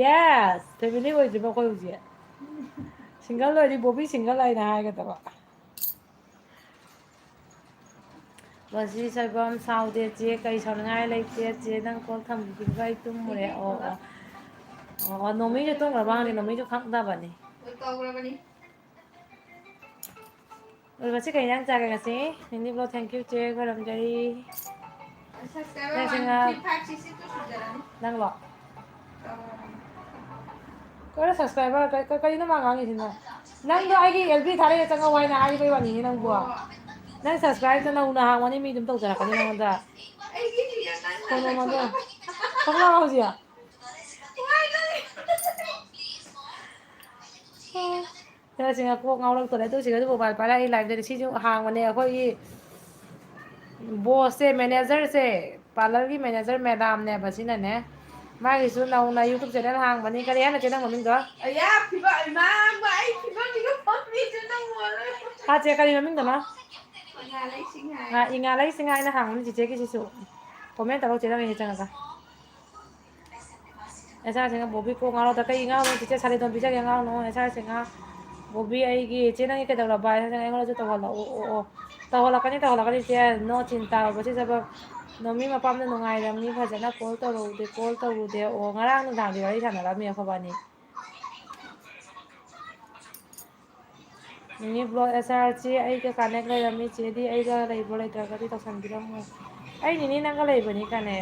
Yes, family ꯑꯣꯏꯗ꯭ꯔꯤꯕ ꯑꯩꯈꯣꯏ ꯍꯧꯖꯤꯛ꯫ Single ꯑꯣꯏꯔꯗꯤ ꯕꯣꯕꯤ single ꯍꯥꯏꯅ ꯍꯥꯏꯒꯗꯕ꯫ ꯕꯟꯁꯤ ꯁꯣꯏꯕꯝ, ꯁꯥꯎꯗꯦ ꯆꯦ, ꯀꯩ ꯁꯥꯎꯅꯤꯡꯉꯥꯏ ꯂꯩꯇꯦ ꯆꯦ, ꯅꯪ call ꯊꯝꯈꯤꯕꯒ ꯑꯩ ꯇꯨꯝꯃꯨꯔꯦ꯫ ꯑꯣ, ꯑꯣ꯫ ꯑꯣ, ꯑꯣ, ꯅꯣꯃꯤꯁꯨ ꯇꯨꯝꯈ꯭ꯔꯕ ꯈꯪꯗꯦ, ꯅꯣꯃꯤꯁꯨ ꯈꯪꯗꯕꯅꯤ꯫ ꯇꯧꯈ꯭ꯔꯕꯅꯤ꯫ ꯑꯗꯣ ꯉꯁꯤ ꯀꯩ ꯏꯟꯖꯥꯡ ꯆꯥꯒꯦ ꯉꯁꯤ? ꯅꯤꯅꯤ vlog, thank you ꯆꯦ, ꯈꯣꯏꯔꯝꯖꯔꯤ꯫ Subscriber ꯅꯪꯁꯤ ꯉꯥ-, one three five six six two ꯁꯨꯖꯔꯅꯤ꯫ ꯅꯪꯂꯣ? ꯇꯧꯔꯕꯅꯤ꯫ ꯀꯔꯣ subscriber? ꯀ-, ꯀ-, ꯀꯔꯤꯅꯣ ꯃꯥ ꯉꯥꯡꯉꯤꯁꯤꯅ? ꯅꯪꯗꯣ ꯑꯩꯒꯤ L P ꯊꯥꯔꯛꯑꯦ ꯆꯪꯉꯛꯑꯣ ꯍꯥꯏꯅ ꯍꯥꯏꯕꯩ ꯋꯥꯅꯤꯅꯦ ꯅꯪꯕꯨ꯫ ꯑꯣ꯫ ꯅꯪ subscribe ꯇꯣ ꯅꯧꯅ ꯍꯥꯡꯕꯅꯤ, ꯃꯤ ꯑꯗꯨꯝ ꯇꯧꯖꯔꯛꯀꯅꯤ ꯅꯪꯉꯣꯟꯗ꯫ ꯑꯩꯒꯤ ꯌꯦꯡꯉꯀꯥꯟꯗ ꯈꯣꯡꯉꯣ ꯃꯗꯨ꯫ ꯈꯣꯡꯉꯣ ꯍꯧꯖꯤꯛ꯫ ꯋꯥꯏ ꯂꯣꯏꯔꯦ꯫ ꯈꯔꯁꯤꯅ ꯀꯣꯛ ꯉꯥꯎꯔꯛꯇꯣꯔꯦ꯫ ꯑꯗꯨ ꯁꯤꯒꯁꯨ mobile ꯄꯥꯏꯔꯛꯑꯦ, ꯑꯩ live ꯇꯗꯤ꯫ ꯁꯤꯁꯨ ꯍꯥꯡꯕꯅꯦ ꯑꯩꯈꯣꯏꯒꯤ boss ꯁꯦ, manager ꯁꯦ, parlour ꯒꯤ manager madam ꯅꯦꯕ ꯁꯤꯅꯅꯦ꯫ ꯃꯥꯒꯤꯁꯨ ꯅꯧꯅ YouTube channel ꯍꯥꯡꯕꯅꯤ꯫ ꯀꯔꯤ ꯍꯥꯏꯅ ꯆꯦ ꯅꯪ ꯃꯃꯤꯡꯗꯣ? ꯑꯌꯥ, ꯐꯤꯕꯝ, ꯏꯃꯥ, ꯏꯃꯥ, ꯑꯩ ꯐꯤꯕꯝꯁꯤꯒ ꯐꯝꯃꯤꯁꯦ ꯅꯪ ꯎꯔꯣꯏ꯫ ꯍꯥ, ꯆꯦ, ꯀꯔꯤ ꯃꯃꯤꯡꯗꯅꯣ? ꯏꯉꯥꯂꯩ ꯁꯤꯡꯍꯥꯏ꯫ ꯑꯥ, ꯏꯉꯥꯂꯩ ꯁꯤꯡꯍꯥꯏꯅ ꯍꯥꯡꯕꯅꯤ ꯆꯤꯆꯦꯒꯤꯁꯤꯁꯨ꯫ Comment ꯇꯧꯔꯛꯑꯣ ꯆꯦ ꯅꯪꯒꯤꯁꯦ ꯆꯪꯉꯒ꯫ ꯑꯦꯁ ꯑꯥꯔ ꯁꯤꯅ ꯕꯣꯕꯤ ꯀꯣꯛ ꯉꯥꯎꯔꯣꯛꯇ ꯀꯩ ꯉꯥꯎꯅꯣ? ꯆꯤꯆꯦ ꯁꯥꯂꯦꯟꯗꯣꯟ ꯄꯤꯖꯒꯦ ꯉꯥꯎꯅꯣ꯫ ꯑꯦꯁ ꯑꯥꯔ ꯁꯤꯅ ꯕꯣꯕꯤ ꯑꯩꯒꯤ ꯏꯆꯦ ꯅꯪꯒꯤ ꯀꯩꯗꯧꯔꯕ? ꯑꯦꯁ ꯑꯥꯔ ꯁꯤꯅ ꯑꯩꯉꯣꯟꯗꯁꯨ ꯇꯧꯍꯜꯂꯛꯑꯣ꯫ ꯑꯣ, ꯑꯣ꯫ ꯇꯧꯍꯜꯂꯛꯀꯅꯤ, ꯇꯧꯍꯜꯂꯛꯀꯅꯤ ꯆꯦ꯫ No ꯆꯤꯟꯇꯥ꯫ ꯕꯣꯕꯤ ꯁꯤꯗꯕ ꯅꯣꯃꯤ ꯃꯄꯥꯝꯗ ꯅꯨꯡꯉꯥꯏꯔꯝꯅꯤ꯫ ꯐꯖꯅ call ꯇꯧꯔꯨꯗꯦ, call ꯇꯧꯔꯨꯗꯦ꯫ ꯑꯣ, ꯉꯔꯥꯡ ꯅꯨꯡꯗꯥꯡꯗꯤ ꯋꯥꯔꯤ ꯁꯥꯟꯅꯔꯝꯃꯤ ꯑꯩꯈꯣꯏꯕꯥꯅꯤ꯫ ꯅꯤꯅꯤ vlog ꯑꯦꯁ ꯑꯥꯔ ꯆꯦ ꯑꯩꯒ connect ꯂꯩꯔꯝꯃꯤ꯫ ꯆꯦꯗꯤ ꯑꯩꯒ ꯂꯩꯕ꯭ꯔꯣ? ꯂꯩꯇ꯭ꯔꯒꯗꯤ ꯇꯧꯁꯟꯕꯤꯔꯝꯃꯣ꯫ ꯑꯩ ꯅꯤꯅꯤ ꯅꯪꯒ ꯂꯩꯕꯅꯤ ꯀꯅꯦ꯫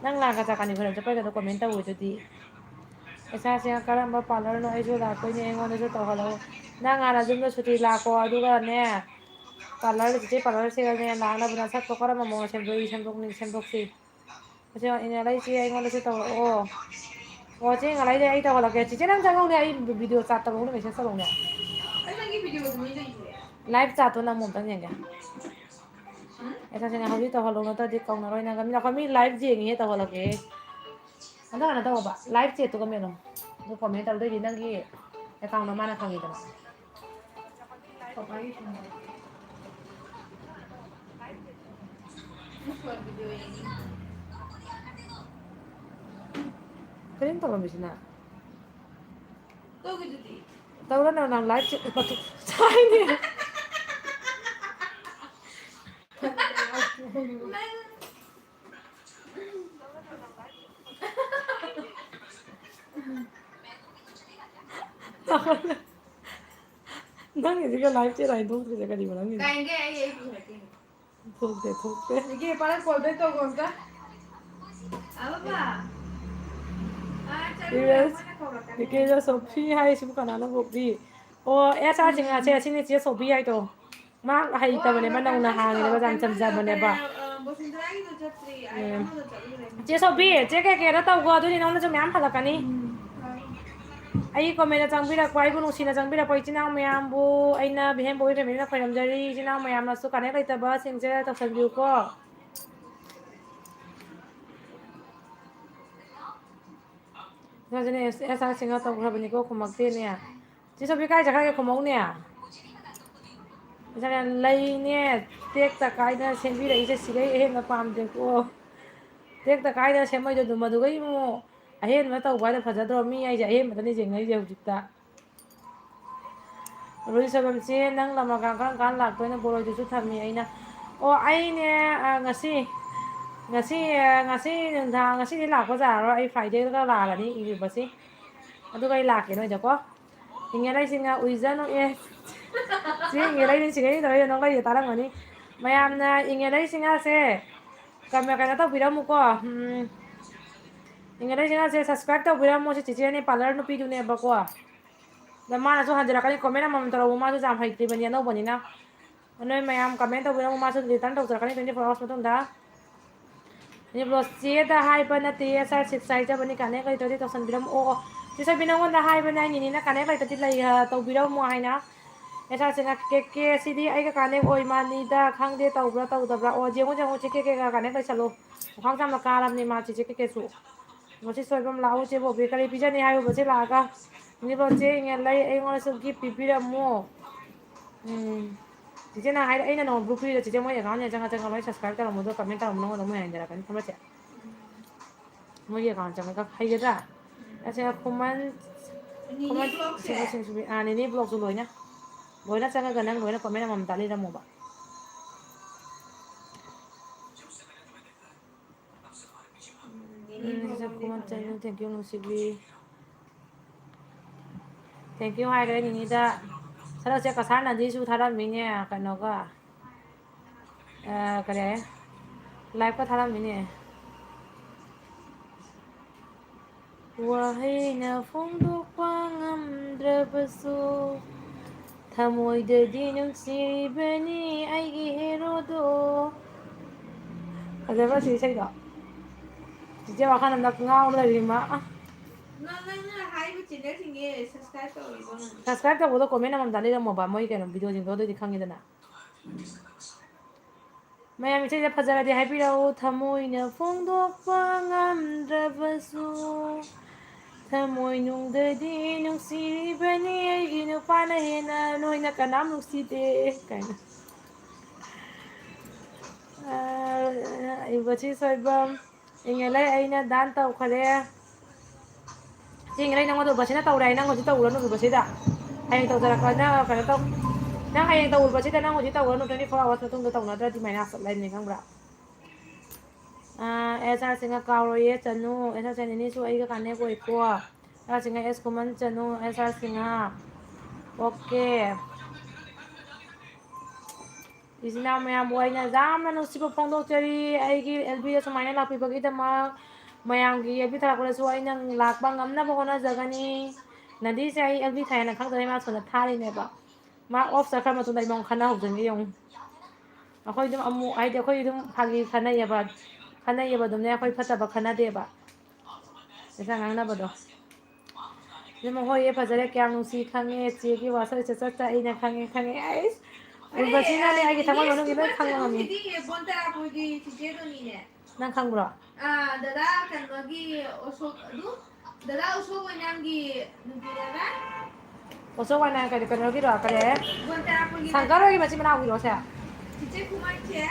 ꯅꯪ ꯂꯥꯡꯒ ꯆꯥꯀꯅꯤ ꯈꯣꯏꯔꯝ ꯆꯠꯄꯩꯒꯗꯣ comment ꯇꯧꯋꯤꯗꯨꯗꯤ꯫ ꯏꯁꯥꯁꯦ ꯀꯔꯝꯕ parlour ꯅꯣ ꯑꯩꯁꯨ ꯂꯥꯛꯇꯣꯏꯅꯦ, ꯑꯩꯉꯣꯟꯗꯁꯨ ꯇꯧꯍꯜꯂꯛꯎ꯫ ꯅꯪ ꯍꯥꯟꯅ ꯌꯨꯝꯗ ꯁꯨꯇꯤ ꯂꯥꯛꯀꯣ, ꯑꯗꯨꯒꯅꯦ parlour ꯆꯤꯆꯦ parlour ꯁꯦꯒꯅꯦ ꯂꯥꯛꯅꯕ ꯅꯁꯛꯇꯣ ꯀꯔꯝꯕ ꯃꯑꯣꯡ ꯁꯦꯝꯗꯣꯛꯏ, ꯁꯦꯝꯗꯣꯛꯅꯤꯡ-, ꯁꯦꯝꯗꯣꯛꯁꯤ꯫ ꯏꯉꯥꯂꯩ ꯆꯦ ꯑꯩꯉꯣꯟꯗꯁꯨ ꯇꯧꯔꯛꯑꯣ꯫ ꯑꯣ, ꯆꯦ ꯏꯉꯥꯂꯩꯗꯤ ꯑꯩ ꯇꯧꯍꯜꯂꯛꯀꯦ꯫ ꯆꯤꯆꯦ ꯅꯪ ꯆꯪꯉꯧꯅꯦ, ꯑꯩ video chat ꯇꯧꯔꯛꯎꯅꯦ, message ꯇꯧꯔꯛꯎꯅꯦ꯫ ꯑꯩ ꯅꯪꯒꯤ video ꯗꯨ ꯃꯤ ꯂꯩꯇꯦ꯫ Live chat ꯇꯣ ꯅꯝꯃꯣ ꯑꯝꯇꯪ ꯌꯦꯡꯒꯦ꯫ ꯎꯝ? ꯑꯦ, ꯆꯤꯆꯦ ꯍꯧꯖꯤꯛ ꯇꯧꯍꯜꯂꯛꯑꯣ, ꯅꯠꯇ꯭ꯔꯗꯤ ꯀꯧꯅꯔꯣꯏ ꯅꯪꯒ꯫ ꯃꯤ, ꯑꯩꯈꯣꯏ ꯃꯤ live ꯌꯦꯡꯉꯤꯌꯦ, ꯇꯧꯍꯜꯂꯛꯀꯦ꯫ ꯍꯟꯗꯛ ꯀꯩꯅꯣ ꯇꯧꯑꯣꯕ, live chat ꯇꯨꯒ ꯃꯦꯜꯂꯣ꯫ ꯀꯣꯃꯦꯟ ꯇꯧꯗꯣꯏꯗꯤ ꯅꯪꯒꯤ ꯑꯦꯀꯥꯎꯟꯗꯣ ꯃꯥꯅ ꯈꯪꯉꯤꯗꯅ꯫ ꯀꯔꯤꯅꯣ ꯇꯧꯔꯝꯃꯤꯁꯤꯅ? ꯇꯧꯔꯅꯨ, ꯅꯪ ꯂꯥꯏꯐ ꯆꯦꯠ ꯃꯇꯨ ꯁꯥꯏꯅꯦ꯫ ꯅꯪꯒꯤꯁꯤꯒ ꯂꯥꯏꯐ ꯆꯦꯠ ꯍꯥꯏꯗꯣꯛꯇ꯭ꯔꯤꯁꯦ ꯀꯔꯤꯅꯣ ꯅꯪꯒꯤꯁꯦ? ꯀꯥꯏꯅꯒꯦ ꯑꯩ ꯑꯩ ꯄꯨꯈꯠꯂꯛꯀꯦ꯫ ꯊꯣꯛꯇꯦ, ꯊꯣꯛꯇꯦ꯫ ꯏꯒꯦ ꯄꯥꯔꯛ ꯀꯣꯜ ꯕꯦꯛ ꯇꯧꯈꯣ ꯑꯝꯇ꯫ ꯑꯕꯥ꯫ ꯑꯥ, ꯆꯠꯂꯨꯔꯦ, ꯄ꯭ꯔꯤꯚꯤꯌꯁ ꯃꯣꯏꯅ ꯀꯧꯔꯛꯀꯅꯤ꯫ ꯏꯒꯦꯗ ꯁꯣꯐꯤ ꯍꯥꯏꯁꯤꯕꯨ ꯀꯅꯥꯅꯣ ꯄꯣꯛꯄꯤ? ꯑꯣ, ꯑꯦꯁ ꯑꯥꯔ ꯁꯤꯡꯍꯥꯁꯦ, ꯁꯤꯅꯦ ꯆꯦ ꯁꯣꯐꯤ ꯍꯥꯏꯗꯣ꯫ ꯃꯥ ꯍꯩꯇꯕꯅꯦꯕ, ꯑꯣ, ꯅꯧꯅ ꯍꯥꯡꯉꯤꯅꯦꯕ, ꯌꯥꯝ ꯀꯩꯅꯣ, ꯆꯝꯖꯕꯅꯦꯕ꯫ ꯑ, ꯕꯣꯁꯤꯟꯗ꯭ꯔꯥꯒꯤꯗꯣ ꯆꯠꯇ꯭ꯔꯤ, ꯑꯩ ꯎꯝ꯫ ꯑꯃꯗꯣ ꯆꯠꯂꯨꯔꯦ꯫ ꯆꯦ ꯁꯣꯐꯤ, ꯆꯦ ꯀꯦꯀꯦꯗ ꯇꯧꯒꯣ, ꯑꯗꯨꯗꯤ ꯅꯉꯣꯟꯗꯁꯨ ꯃꯌꯥꯝ ꯍꯜꯂꯛꯀꯅꯤ꯫ ꯎꯝ, ꯍꯣꯏ꯫ ꯑꯩꯒꯤ ꯀꯣꯃꯦꯟꯗ ꯆꯪꯕꯤꯔꯛꯄ, ꯑꯩꯕꯨ ꯅꯨꯡꯁꯤꯅ ꯆꯪꯕꯤꯔꯛꯄ ꯏꯆꯤꯟ ꯏꯅꯥꯎ ꯃꯌꯥꯝꯕꯨ ꯑꯩꯅ ꯚꯤꯍꯦꯟ ꯕꯣꯕꯤ ꯐꯦꯃꯤꯂꯤꯅ ꯈꯣꯏꯔꯝꯖꯔꯤ꯫ ꯏꯆꯤꯟ ꯏꯅꯥꯎ ꯃꯌꯥꯝꯅꯁꯨ ꯀꯅꯦꯛ ꯂꯩꯇꯕꯁꯤꯡꯁꯦ ꯇꯧꯁꯟꯕꯤꯌꯨꯀꯣ꯫ ꯑꯗꯨꯅꯦ ꯑꯦꯁ ꯑꯥꯔ ꯁꯤꯡꯍ ꯇꯧꯈ꯭ꯔꯕꯅꯤꯀꯣ, ꯈꯨꯝꯃꯛꯇꯦꯅꯦ꯫ ꯆꯦ ꯁꯣꯐꯤ ꯀꯥꯏ ꯆꯠꯈ꯭ꯔꯒꯦ? ꯈꯨꯝꯃꯧꯅꯦ꯫ ꯉꯁꯥꯏꯅ ꯂꯩꯅꯦ ꯇꯦꯛꯇ ꯀꯥꯏꯗꯅ ꯁꯦꯝꯕꯤꯔꯛꯏꯁꯦ ꯁꯤꯗꯩ ꯑꯍꯦꯟꯕ ꯄꯥꯝꯗꯦꯀꯣ꯫ ꯇꯦꯛꯇ ꯀꯥꯏꯗꯅ ꯁꯦꯝꯃꯛꯏꯗꯣ ꯑꯗꯨꯝ ꯃꯗꯨꯒꯩ ꯑꯃꯨꯛ ꯑꯍꯦꯟꯕ ꯇꯧꯕ ꯍꯥꯏꯗꯣ ꯐꯖꯗ꯭ꯔꯣ? ꯃꯤ ꯍꯥꯏꯁꯦ ꯑꯍꯦꯟꯕꯗꯅꯤ ꯌꯦꯡꯅꯔꯤꯁꯦ ꯍꯧꯖꯤꯛꯇ꯫ ꯔꯣꯍꯤꯠ ꯁꯣꯏꯕꯝꯁꯦ ꯅꯪ ꯂꯃꯒꯥꯡ ꯀꯔꯝ ꯀꯥꯟ ꯂꯥꯛꯇꯣꯏꯅꯣ? ꯕꯣꯔꯣꯏꯗꯨꯁꯨ ꯊꯝꯃꯤ ꯑꯩꯅ꯫ ꯑꯣ, ꯑꯩꯅꯦ, ꯑ, ꯉꯁꯤ, ꯉꯁꯤ, ꯑ, ꯉꯁꯤ ꯅꯨꯡꯗꯥꯡ, ꯉꯁꯤꯗꯤ ꯂꯥꯛꯄ ꯌꯥꯔꯔꯣꯏ꯫ ꯑꯩ Friday ꯗꯒ ꯂꯥꯛꯑꯅꯤ ꯏꯔꯨꯕꯁꯤ꯫ ꯑꯗꯨꯒ ꯑꯩ ꯂꯥꯛꯀꯦ ꯅꯣꯏꯗꯀꯣ꯫ ꯏꯪꯉꯦ ꯂꯩꯁꯤꯡꯉ ꯎꯏꯖꯅꯨ ꯑꯦ꯫ ꯆꯦ ꯏꯪꯉꯦ ꯂꯩ ꯅꯤꯡꯁꯤꯡꯉꯛꯏ ꯇꯧꯔꯤꯗꯣ ꯅꯣꯛꯂꯛꯏꯗꯣ ꯇꯥꯔꯝꯒꯅꯤ꯫ ꯃꯌꯥꯝꯅ ꯏꯪꯉꯦ ꯂꯩꯁꯤꯡꯉꯁꯦ ꯀꯃ-, ꯀꯩꯅꯣ ꯇꯧꯕꯤꯔꯝꯃꯨꯀꯣ꯫ ꯎꯝ, ꯏꯪꯉꯦ ꯂꯩꯁꯤꯡꯉꯁꯦ subscribe ꯇꯧꯕꯤꯔꯝꯃꯣ꯫ ꯁꯤ ꯆꯤꯆꯦꯅꯦ, parlour ꯅꯨꯄꯤꯗꯨꯅꯦꯕꯀꯣ꯫ ꯑꯗ ꯃꯥꯅꯁꯨ ꯍꯟꯖꯤꯜꯂꯛꯀꯅꯤ, comment ꯑꯃꯃꯝ ꯇꯧꯔꯛꯎ, ꯃꯥꯁꯨ ꯌꯥꯝ ꯍꯩꯇ꯭ꯔꯤꯕꯅꯤ ꯑꯅꯧꯕꯅꯤꯅ꯫ ꯅꯣꯏ ꯃꯌꯥꯝ comment ꯇꯧꯕꯤꯔꯝꯃꯨ, ꯃꯥꯁꯨ return ꯇꯧꯖꯔꯛꯀꯅꯤ twenty four hours ꯃꯇꯨꯡꯗ꯫ ꯅꯤꯕ꯭ꯂꯣꯁ ꯆꯦꯗ ꯍꯥꯏꯕ ꯅꯠꯇꯦ, ꯑꯦꯁ ꯑꯥꯔ ꯁꯤꯛꯁ ꯍꯥꯏꯖꯕꯅꯤ, connect ꯂꯩꯇ꯭ꯔꯗꯤ ꯇꯧꯁꯟꯕꯤꯔꯝꯃꯨ꯫ ꯑꯣ, ꯑꯣ, ꯆꯦ ꯁꯣꯏꯕꯤ ꯅꯉꯣꯟꯗ ꯍꯥꯏꯕꯅꯦ, ꯑꯩ ꯅꯤꯅꯦꯅ connect ꯂꯩꯇ꯭ꯔꯗꯤ ꯂꯩ, ꯑ, ꯇꯧꯕꯤꯔꯝꯃꯣ ꯍꯥꯏꯅ꯫ ꯑꯦꯁ ꯑꯥꯔ ꯁꯤꯅ ꯀꯦ ꯀꯦ ꯁꯤꯗꯤ ꯑꯩꯒ connect ꯑꯣꯏ ꯃꯥꯅꯤꯗ, ꯈꯪꯗꯦ ꯇꯧꯕ꯭ꯔꯥ ꯇꯧꯗꯕ꯭ꯔꯥ꯫ ꯑꯣ, ꯌꯦꯡꯉꯨ, ꯌꯦꯡꯉꯨ, ꯆꯦ ꯀꯦ ꯀꯦꯒ connect ꯂꯩꯁꯜꯂꯨ꯫ ꯋꯥꯈꯥꯡ ꯆꯥꯝꯅ ꯀꯥꯔꯕꯅꯤ ꯃꯥ, ꯆꯦ ꯀꯦ ꯀꯦꯁꯨ꯫ ꯃꯁꯤ ꯁꯣꯏꯕꯝ ꯂꯥꯛꯑꯣ ꯆꯦ ꯕꯣꯕꯤ꯫ ꯀꯔꯤ ꯄꯤꯖꯅꯤ ꯍꯥꯏꯌꯨꯕ ꯆꯦ ꯂꯥꯛꯑꯒ? ꯅꯦꯕꯣ ꯆꯦ ꯏꯉꯦꯜ ꯂꯩ ꯑꯩꯉꯣꯟꯗꯁꯨ gift ꯄꯤꯕꯤꯔꯝꯃꯣ꯫ ꯎꯝ꯫ ꯆꯤꯆꯦꯅ ꯍꯥꯏꯔꯦ, ꯑꯩꯅ ꯅꯉꯣꯟꯗ group ꯄꯤꯔꯤꯗꯣ ꯆꯤꯆꯦ ꯃꯣꯏ account ꯆꯪꯉ ꯆꯪꯉ ꯂꯣꯏ subscribe ꯇꯧꯔꯝꯃꯣ, ꯑꯗꯨꯒ comment ꯇꯧꯔꯝꯃꯣ, ꯅꯉꯣꯟꯗ ꯃꯣꯏ ꯍꯥꯏꯖꯔꯛꯀꯅꯤ ꯈꯪꯕ꯭ꯔꯥ ꯆꯦ? ꯃꯣꯏꯒꯤ account ꯆꯪꯉꯒ ꯍꯩꯒꯗ꯭ꯔꯥ? ꯑꯁꯦ ꯈꯨꯃꯟ, ꯅꯤꯅꯤ ꯈꯨꯃꯟ vlogꯁꯦ? ꯁꯤꯡꯖꯨ, ꯁꯤꯡꯖꯨ, ꯑꯥ, ꯅꯤꯅꯤ vlogꯁꯨ ꯂꯣꯏꯅ, ꯂꯣꯏꯅ ꯆꯪꯉꯒ ꯅꯪ ꯂꯣꯏꯅ comment ꯑꯃꯃꯝ ꯇꯥꯛꯂꯤꯔꯝꯃꯣꯕ꯫ ꯎꯝ, ꯅꯤꯅꯤ ꯁꯤꯁꯦ vlog ꯈꯨꯃꯟ ꯆꯪꯉꯦ꯫ Channel, thank you ꯅꯨꯡꯁꯤꯕꯤ꯫ Thank you ꯍꯥꯏꯈ꯭ꯔꯦ ꯅꯤꯅꯤꯗ꯫ ꯁꯔꯁꯦ ꯀꯁꯥꯔꯅꯗꯤꯁꯨ ꯊꯥꯔꯝꯃꯤꯅꯦ ꯀꯩꯅꯣꯒ꯫ ꯑ, ꯀꯔꯤ ꯍꯥꯏ? Liveꯀ ꯊꯥꯔꯝꯃꯤꯅꯦ꯫ ꯋꯥꯍꯩꯅ ꯐꯣꯡꯗꯣꯛꯄ ꯉꯝꯗ꯭ꯔꯕꯁꯨ, ꯊꯃꯣꯏꯗꯗꯤ ꯅꯨꯡꯁꯤꯔꯤꯕꯅꯤ ꯑꯩꯒꯤ ꯍꯦꯔꯣꯗꯣ꯫ ꯐꯖꯕ꯭ꯔꯥ ꯁꯤ ꯏꯁꯩꯗꯣ? ꯆꯤꯆꯦ ꯋꯥꯈꯜ ꯑꯃꯗ ꯉꯥꯎꯔ ꯂꯩꯔꯤ ꯃꯥ꯫ ꯅꯪ, ꯅꯪꯅ ꯍꯥꯏꯔꯤꯕ channelꯁꯤꯡꯁꯦ subscribe ꯇꯧꯔꯤꯕꯣ ꯅꯪ? Subscribe ꯇꯧꯕꯗꯣ comment ꯑꯃꯃꯝ ꯇꯥꯅꯤꯔꯝꯃꯣꯕ, ꯃꯣꯏ ꯀꯩꯅꯣ videoꯁꯤꯡꯗꯣ ꯑꯗꯨꯑꯣꯏꯗꯤ ꯈꯪꯉꯤꯗꯅ꯫ ꯃꯌꯥꯝ ꯏꯁꯩꯁꯦ ꯐꯖꯔꯗꯤ ꯍꯥꯏꯕꯤꯔꯛꯎ꯫ ꯊꯃꯣꯏꯅ ꯐꯣꯡꯗꯣꯛꯄ ꯉꯝꯗ꯭ꯔꯕꯁꯨ, ꯊꯃꯣꯏꯅꯨꯡꯗꯗꯤ ꯅꯨꯡꯁꯤꯔꯤꯕꯅꯤ ꯑꯩꯒꯤ ꯅꯨꯄꯥꯅ ꯍꯦꯟꯅ, ꯅꯣꯏꯅ ꯀꯅꯥꯝ ꯅꯨꯡꯁꯤꯗꯦ ꯀꯥꯏꯅ꯫ ꯑ, ꯏꯕꯣꯆꯤ ꯁꯣꯏꯕꯝ, ꯏꯪꯉꯦꯂꯩ ꯑꯩꯅ done ꯇꯧꯈꯔꯦ꯫ ꯆꯤꯡꯒꯤ ꯂꯩ ꯅꯪꯉꯣꯟꯗ ꯎꯔꯕꯁꯤꯅ ꯇꯧꯔꯦ ꯍꯥꯏ, ꯅꯪ ꯍꯧꯖꯤꯛ ꯇꯧꯔꯨꯔꯅꯨ ꯎꯔꯕꯁꯤꯗ꯫ ꯍꯌꯦꯡ ꯇꯧꯖꯔꯛꯄ ꯅꯪ ꯀꯩꯅꯣ ꯇꯧ-, ꯅꯪ ꯍꯌꯦꯡ ꯇꯧꯔꯨꯔꯕꯁꯤꯗ ꯅꯪ ꯍꯧꯖꯤꯛ ꯇꯧꯔꯨꯔꯅꯨ, twenty four hours ꯃꯇꯨꯡꯗ ꯇꯧꯅꯗ꯭ꯔꯗꯤ minus ꯆꯠꯂꯅꯤ ꯈꯪꯕ꯭ꯔꯥ? ꯑꯥ, ꯑꯦꯁ ꯑꯥꯔ ꯁꯤꯡꯍ ꯀꯥꯎꯔꯣꯏꯌꯦ ꯆꯅꯨ, ꯑꯦꯁ ꯑꯥꯔ ꯁꯤꯡꯍ ꯅꯤꯅꯤꯁꯨ ꯑꯩꯒ connect ꯑꯣꯏꯀꯣ꯫ ꯑꯦꯁ ꯑꯥꯔ ꯁꯤꯡꯍ, ꯑꯦꯁ ꯀꯨꯃꯟ ꯆꯅꯨ, ꯑꯦꯁ ꯑꯥꯔ ꯁꯤꯡꯍ꯫ Okay꯫ ꯏꯆꯤꯟ ꯏꯅꯥꯎ ꯃꯌꯥꯝꯕꯨ ꯑꯩꯅ ꯌꯥꯝꯅ ꯅꯨꯡꯁꯤꯕ ꯐꯣꯡꯗꯣꯛꯆꯔꯤ꯫ ꯑꯩꯒꯤ ꯑꯦꯜ ꯕꯤꯗ ꯁꯨꯃꯥꯏꯅ ꯂꯥꯛꯄꯤꯕꯒꯤꯗꯃꯛ, ꯃꯌꯥꯝꯒꯤ ꯑꯦꯜ ꯕꯤ ꯊꯥꯔꯛꯄꯗꯁꯨ ꯑꯩꯅ ꯂꯥꯛꯄ ꯉꯝꯅꯕ ꯍꯣꯠꯅꯖꯒꯅꯤ꯫ ꯅꯗꯤꯁꯦ ꯑꯩ ꯑꯦꯜ ꯕꯤ ꯊꯥꯏꯅ ꯈꯪꯗꯕꯩ ꯃꯥ ꯁꯣꯝꯗ ꯊꯥꯔꯤꯅꯦꯕ꯫ ꯃꯥ off ꯆꯠꯈ꯭ꯔ ꯃꯇꯨꯡꯗ ꯑꯩ ꯃꯉꯣꯟ ꯈꯟꯅꯍꯧꯗꯣꯏꯅꯦ ꯌꯦꯡꯉꯨ꯫ ꯑꯩꯈꯣꯏ ꯑꯗꯨꯝ ꯑꯃꯨꯛ, ꯍꯥꯏꯗꯤ ꯑꯩꯈꯣꯏ ꯑꯗꯨꯝ ꯐꯥꯒꯤ ꯈꯟꯅꯩꯌꯦꯕ, ꯈꯟꯅꯩꯌꯦꯕ ꯑꯗꯨꯝꯅꯦ, ꯑꯩꯈꯣꯏ ꯐꯠꯇꯕ ꯈꯟꯅꯗꯦꯕ꯫ ꯄꯩꯁꯥ ꯉꯥꯡꯅꯕꯗꯣ꯫ ꯏꯕꯦꯝꯃ, ꯍꯣꯏꯌꯦ, ꯐꯖꯔꯦ, ꯀꯌꯥꯝ ꯅꯨꯡꯁꯤ ꯈꯪꯉꯦ, ꯆꯦꯒꯤ ꯋꯥꯁꯛ ꯆꯠ ꯆꯠꯇ ꯑꯩꯅ ꯈꯪꯉꯦ, ꯈꯪꯉꯦ, ꯑꯩꯁ꯫ ꯎꯔꯕꯁꯤꯅꯅꯦ ꯑꯩꯒꯤ ꯊꯃꯣꯏ ꯃꯅꯨꯡꯒꯤ ꯂꯣꯏ ꯈꯪꯕ ꯉꯝꯃꯤ꯫ ꯁꯤꯗꯤ ꯕꯣꯟꯇꯥꯄꯨꯔꯒꯤ ꯆꯤꯆꯦꯗꯨꯅꯤꯅꯦ꯫ ꯅꯪ ꯈꯪꯕ꯭ꯔꯣ? ꯑꯥ, ꯗꯗꯥ ꯀꯩꯅꯣꯒꯤ ꯑꯣꯁꯣꯛ ꯑꯗꯨ, ꯗꯗꯥ ꯑꯣꯁꯣꯛ ꯑꯣꯏꯅꯥꯝꯒꯤ ꯅꯨꯄꯤꯗꯅ ꯑꯣꯁꯣꯛ ꯑꯣꯏꯅꯥꯝ ꯀꯩꯅꯣ, ꯀꯩꯅꯣꯒꯤꯔꯣ? ꯀꯔꯤ? ꯕꯣꯟꯇꯥꯔꯥꯄꯨꯔꯒꯤ ꯁꯪꯀꯔ ꯍꯣꯏꯒꯤ ꯃꯆꯤꯟ ꯃꯅꯥꯎꯒꯤꯔꯣ ꯁꯦ? ꯆꯤꯆꯦ ꯈꯨꯃꯟꯁꯦ꯫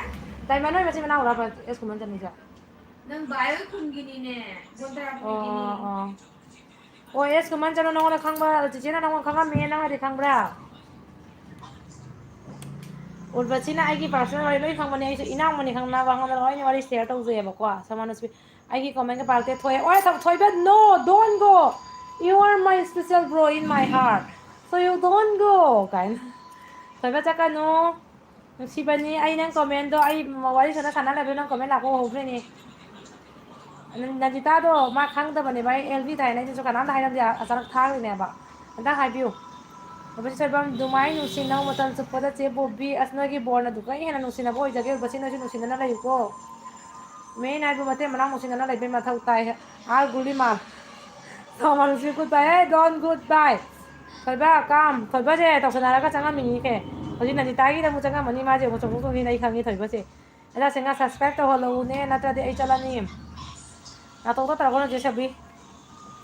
ꯗꯥꯏꯃꯟ ꯍꯣꯏ ꯃꯆꯤꯟ ꯃꯅꯥꯎꯔꯕ ꯑꯦꯁ ꯈꯨꯃꯟ ꯆꯅꯨꯁꯦ? ꯅꯪ ꯕꯥꯏ ꯍꯣꯏ ꯈꯨꯟꯒꯤꯅꯤꯅꯦ, ꯕꯣꯟꯇꯥꯔꯥꯄꯨꯔꯒꯤꯅꯤ꯫ ꯑꯣ, ꯑꯣ꯫ ꯑꯣ, ꯑꯦꯁ ꯈꯨꯃꯟ ꯆꯅꯨ ꯅꯉꯣꯟꯗ ꯈꯪꯕ, ꯆꯤꯆꯦꯅ ꯅꯉꯣꯟꯗ ꯈꯪꯉꯝꯃꯦ, ꯅꯪꯅꯗꯤ ꯈꯪꯕ꯭ꯔꯥ? ꯎꯔꯕꯁꯤꯅ ꯑꯩꯒꯤ personal ꯋꯥꯔꯤ ꯂꯣꯏ ꯈꯪꯕꯅꯦ, ꯑꯩꯁꯨ ꯏꯅꯥꯎꯃꯅꯤ ꯈꯪꯅꯕ ꯑꯉꯣꯟꯗ ꯂꯣꯏꯅ ꯋꯥꯔꯤ share ꯇꯧꯖꯩꯑꯕꯀꯣ꯫ ꯁꯣꯃꯥ ꯅꯨꯁꯤꯕꯤ, ꯑꯩꯒꯤ commentꯀ ꯄꯥꯔꯛꯇꯦ꯫ ꯊꯣꯏ, ꯑꯣꯏ, ꯊ-, ꯊꯣꯏꯕ, no, don't go, you are my special bro in my heart, so you don't go ꯀꯥꯏꯅ꯫ ꯊꯣꯏꯕ ꯆꯠꯀꯅꯨ, ꯅꯨꯡꯁꯤꯕꯅꯤ꯫ ꯑꯩ ꯅꯪ commentꯗꯣ, ꯑꯩ ꯋꯥꯔꯤ ꯁꯥꯟꯅ ꯁꯥꯟꯅ ꯂꯩꯕꯗꯣ ꯅꯪ comment ꯂꯥꯛꯄ ꯎꯍꯧꯗ꯭ꯔꯤꯅꯦ꯫ ꯅꯟ-, ꯅꯟꯗꯤꯇꯥꯗꯣ ꯃꯥ ꯈꯪꯗꯕꯅꯦꯕ, ꯑꯩ ꯑꯦꯜ ꯕꯤ ꯊꯥꯏꯅ ꯑꯩꯁꯨ ꯀꯅꯥꯝꯇ ꯍꯥꯏꯔꯝꯗꯦ, ꯑꯆꯥꯅꯛ ꯊꯥꯈ꯭ꯔꯤꯅꯦꯕ꯫ ꯑꯝꯇ ꯍꯥꯏꯕꯤꯌꯨ꯫ ꯎꯔꯕꯁꯤ ꯊꯣꯏꯕꯝ, ꯑꯗꯨꯃꯥꯏꯅ ꯅꯨꯡꯁꯤꯅꯧ ꯃꯇꯝ ꯆꯨꯞꯄꯗ ꯆꯦ ꯕꯣꯕꯤ, ꯑꯁ, ꯅꯣꯏꯒꯤ ꯕꯣꯔꯅ ꯑꯗꯨꯒ ꯍꯦꯟꯅ ꯅꯨꯡꯁꯤꯅꯕ ꯑꯣꯏꯖꯒꯦ꯫ ꯎꯔꯕꯁꯤ ꯅꯣꯏꯁꯨ ꯅꯨꯡꯁꯤꯅꯅ ꯂꯩꯌꯨꯀꯣ꯫ ꯃꯦꯟ ꯍꯥꯏꯕꯨ ꯃꯇꯩ ꯃꯅꯥꯎ ꯅꯨꯡꯁꯤꯅꯅ ꯂꯩꯕꯩ ꯃꯊꯧ ꯇꯥꯏ꯫ R ꯒꯨꯂꯤꯃꯥꯜ꯫ Soma ꯅꯨꯁꯤꯕꯤ, good bye, hey, don't good bye꯫ ꯊꯣꯏꯕ, ꯀꯥꯝ, ꯊꯣꯏꯕꯁꯦ ꯇꯧꯁꯟꯅꯔꯒ ꯆꯪꯉꯝꯃꯤꯅꯤ ꯀꯦ꯫ ꯍꯧꯖꯤꯛ ꯅꯟꯗꯤꯇꯥꯒꯤꯗ ꯑꯃꯨꯛ ꯆꯪꯉꯝꯃꯅꯤ, ꯃꯥꯁꯦ ꯑꯃꯨꯛ ꯆꯣꯡꯊꯣꯛ ꯆꯣꯡꯁꯤꯟ ꯑꯩ ꯈꯪꯉꯤ ꯊꯣꯏꯕꯁꯦ꯫ ꯑꯗ ꯁꯦꯡꯅ subscribe ꯇꯧꯍꯜꯂꯛꯎꯅꯦ, ꯅꯠꯇ꯭ꯔꯗꯤ ꯑꯩ ꯆꯠꯂꯅꯤ꯫ ꯅꯥꯇꯣꯛꯇ ꯇꯧꯔꯛꯀꯅꯨ ꯆꯦ ꯁꯕꯤ꯫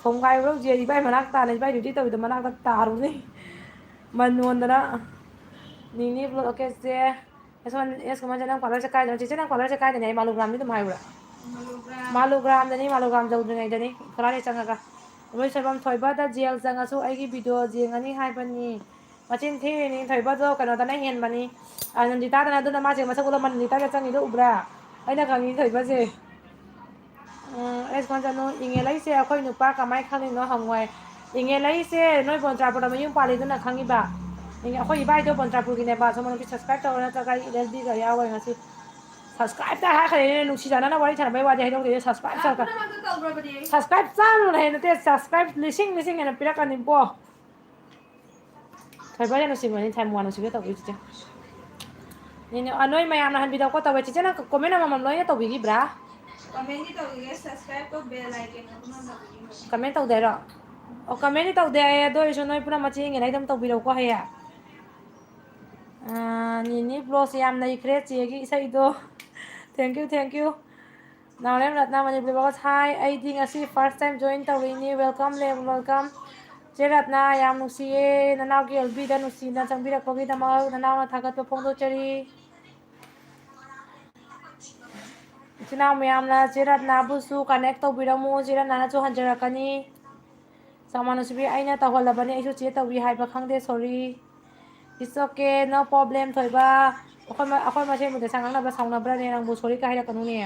ꯊꯣꯡꯒꯥꯏꯕ꯭ꯔꯣ ꯍꯧꯖꯤꯛ ꯏꯕꯥꯏ ꯃꯅꯥꯛ ꯇꯥꯅ, ꯏꯕꯥꯏ duty ꯇꯧꯔꯤꯗꯣ ꯃꯅꯥꯛꯇ ꯇꯥꯔꯨꯅꯦ꯫ ꯃꯟ ꯅꯣꯟꯗꯅ꯫ ꯅꯤꯅꯤ vlog, okay, ꯆꯦ꯫ ꯑꯦꯁ ꯋꯥꯟ, ꯑꯦꯁ ꯀꯨꯃꯥꯔ ꯆꯦ, ꯅꯪ parlour ꯁꯦ ꯀꯥꯏꯗꯅꯣ? ꯆꯦꯆꯦ, ꯅꯪ parlour ꯁꯦ ꯀꯥꯏꯗꯅꯦ? ꯑꯩ ꯃꯥꯂꯨꯒ꯭ꯔꯥꯝꯗꯤ ꯑꯗꯨꯝ ꯍꯥꯏꯕ꯭ꯔꯥ? ꯃꯥꯂꯨꯒ꯭ꯔꯥꯝ꯫ ꯃꯥꯂꯨꯒ꯭ꯔꯥꯝꯗꯅꯤ, ꯃꯥꯂꯨꯒ꯭ꯔꯥꯝ ꯌꯧꯗ꯭ꯔꯤꯉꯩꯗꯅꯤ꯫ ꯈꯔꯥꯗꯤ ꯆꯪꯉꯒ꯫ ꯂꯣꯏ ꯁꯣꯏꯕꯝ ꯊꯣꯏꯕꯗ jail ꯆꯪꯉꯁꯨ ꯑꯩꯒꯤ video ꯌꯦꯡꯉꯅꯤ ꯍꯥꯏꯕꯅꯤ꯫ ꯃꯆꯤꯟ ꯊꯤꯔꯤꯅꯤ, ꯊꯣꯏꯕꯗꯣ ꯀꯩꯅꯣꯗꯅ ꯍꯦꯟꯕꯅꯤ꯫ ꯑ, ꯅꯟꯗꯤꯇꯥꯗꯅ, ꯑꯗꯨꯅ ꯃꯥꯁꯦ ꯃꯁꯛ ꯎꯠꯂꯝꯃ ꯅꯟꯗꯤꯇꯥꯗ ꯆꯪꯉꯤꯗꯣ ꯎꯕ꯭ꯔꯥ? ꯑꯩꯅ ꯈꯪꯉꯤ ꯊꯣꯏꯕꯁꯦ꯫ ꯎꯝ, ꯑꯩ ꯁꯨꯃꯥꯏꯅ ꯆꯠꯅꯨ, ꯏꯪꯉꯦꯂꯩꯁꯦ ꯑꯩꯈꯣꯏ ꯅꯨꯄꯥ ꯀꯃꯥꯏꯅ ꯈꯪꯉꯤꯅꯣ ꯍꯪꯉꯣꯏ꯫ ꯏꯪꯉꯦꯂꯩꯁꯦ ꯅꯣꯏ ꯕꯣꯟꯆꯥꯄꯨꯔꯗ ꯃꯌꯨꯝ ꯄꯥꯜꯂꯤꯗꯨꯅ ꯈꯪꯉꯤꯕ? ꯏꯪꯉꯦ-, ꯑꯩꯈꯣꯏ ꯏꯕꯥꯏꯗꯣ ꯕꯣꯟꯆꯥꯄꯨꯔꯒꯤꯅꯦꯕ, ꯁꯣꯝ ꯃꯅꯨꯡꯒꯤ subscribe ꯇꯧꯔ ꯅꯠꯇ꯭ꯔꯒ ꯑꯩ ꯏꯔꯦꯜꯕꯤꯒ ꯌꯥꯎꯔꯣꯏ ꯉꯁꯤ꯫ Subscribe ꯇ ꯍꯥꯏꯈ꯭ꯔꯦꯅꯦ, ꯅꯨꯡꯁꯤ ꯆꯥꯟꯅꯅ ꯋꯥꯔꯤ ꯁꯥꯟꯅꯕꯩ ꯋꯥꯗꯤ ꯍꯥꯏꯗꯣꯛꯇꯦ, subscribe ꯇꯧꯔꯒ꯫ ꯄꯨꯝꯅꯃꯛꯇ ꯇꯧꯈ꯭ꯔꯕꯅꯦ꯫ Subscribe ꯆꯥꯝꯃ ꯍꯦꯟꯅ ꯅꯠꯇꯦ, subscribe ꯂꯤꯁꯤꯡ ꯂꯤꯁꯤꯡ ꯍꯦꯟꯅ ꯄꯤꯔꯛꯀꯅꯤꯕꯣ꯫ ꯊꯣꯏꯕ ꯌꯥꯝ ꯅꯨꯡꯁꯤꯕꯅꯤ, ꯊꯥꯏ ꯃꯉꯥ ꯅꯨꯡꯁꯤꯕ ꯇꯧꯕꯤꯔꯤꯁꯦ꯫ ꯅꯦꯅꯦ, ꯑ, ꯅꯣꯏ ꯃꯌꯥꯝꯅ ꯍꯟꯕꯤꯔꯛꯄ ꯇꯧꯋꯦ꯫ ꯆꯤꯆꯦ, ꯅꯪ comment ꯑꯃꯃꯝ ꯂꯣꯏꯅ ꯇꯧꯕꯤꯈꯤꯕ꯭ꯔꯥ? Commentꯗꯤ ꯇꯧꯕꯤꯔꯦ, subscribe ꯀ bell icon ꯀ ꯄꯨꯟꯅ ꯇꯧꯕꯤꯔꯦ꯫ Comment ꯇꯧꯗꯦ ꯍꯥꯏꯔꯣ? ꯑꯣ, commentꯗꯤ ꯇꯧꯗꯦ ꯍꯥꯏꯌꯦ, ꯑꯗꯨ ꯑꯣꯏꯔꯁꯨ ꯅꯣꯏ ꯄꯨꯟꯅ ꯃꯆꯦ ꯌꯦꯡꯉꯦꯅ ꯑꯗꯨꯝ ꯇꯧꯕꯤꯔꯛꯎꯀꯣ ꯍꯌꯦꯡ꯫ ꯑ, ꯅꯦꯅꯦ vlogꯁꯦ ꯌꯥꯝ ꯅꯩꯈ꯭ꯔꯦ, ꯆꯦꯒꯤ ꯏꯁꯩꯗꯣ꯫ Thank you, thank you꯫ Naorem Ratna Manipuri blogger. Hi, ꯑꯩꯗꯤ ꯉꯁꯤ first time join ꯇꯧꯔꯤꯅꯤ꯫ Welcome ꯂꯦꯝ, welcome꯫ ꯆꯦ ꯔꯠꯅ, ꯌꯥꯝ ꯅꯨꯡꯁꯤꯌꯦ ꯅꯅꯥꯎꯒꯤ ꯑꯦꯜꯕꯤꯗ ꯅꯨꯡꯁꯤꯅ ꯆꯪꯕꯤꯔꯛꯄꯒꯤꯗꯃꯛ꯫ ꯅꯅꯥꯎꯅ ꯊꯥꯒꯠꯄ ꯐꯣꯡꯗꯣꯛꯆꯔꯤ꯫ ꯏꯆꯤꯟ ꯏꯅꯥꯎ ꯃꯌꯥꯝꯅ ꯆꯦ ꯔꯠꯅꯥꯕꯨꯁꯨ connect ꯇꯧꯕꯤꯔꯝꯃꯨ, ꯆꯦ ꯔꯠꯅꯥꯅꯁꯨ ꯍꯟꯖꯔꯛꯀꯅꯤ꯫ ꯆꯥꯎꯃꯥꯟ ꯅꯨꯡꯁꯤꯕꯤ, ꯑꯩꯅ ꯇꯧꯍꯜꯂꯕꯅꯤ, ꯑꯩꯁꯨ ꯆꯦ ꯇꯧꯕꯤ ꯍꯥꯏꯕ ꯈꯪꯗꯦ, sorry꯫ It's okay, no problem, ꯊꯣꯏꯕ꯫ ꯑꯩꯈꯣꯏ ꯃ-, ꯑꯩꯈꯣꯏ ꯃꯁꯦꯟꯕꯨ ꯗꯁꯥ ꯉꯥꯡꯅꯕ ꯁꯥꯎꯅꯕ꯭ꯔꯅꯦ ꯅꯪꯕꯨ? Sorry ꯀꯥꯏ ꯍꯥꯏꯔꯛꯀꯅꯨꯅꯦ꯫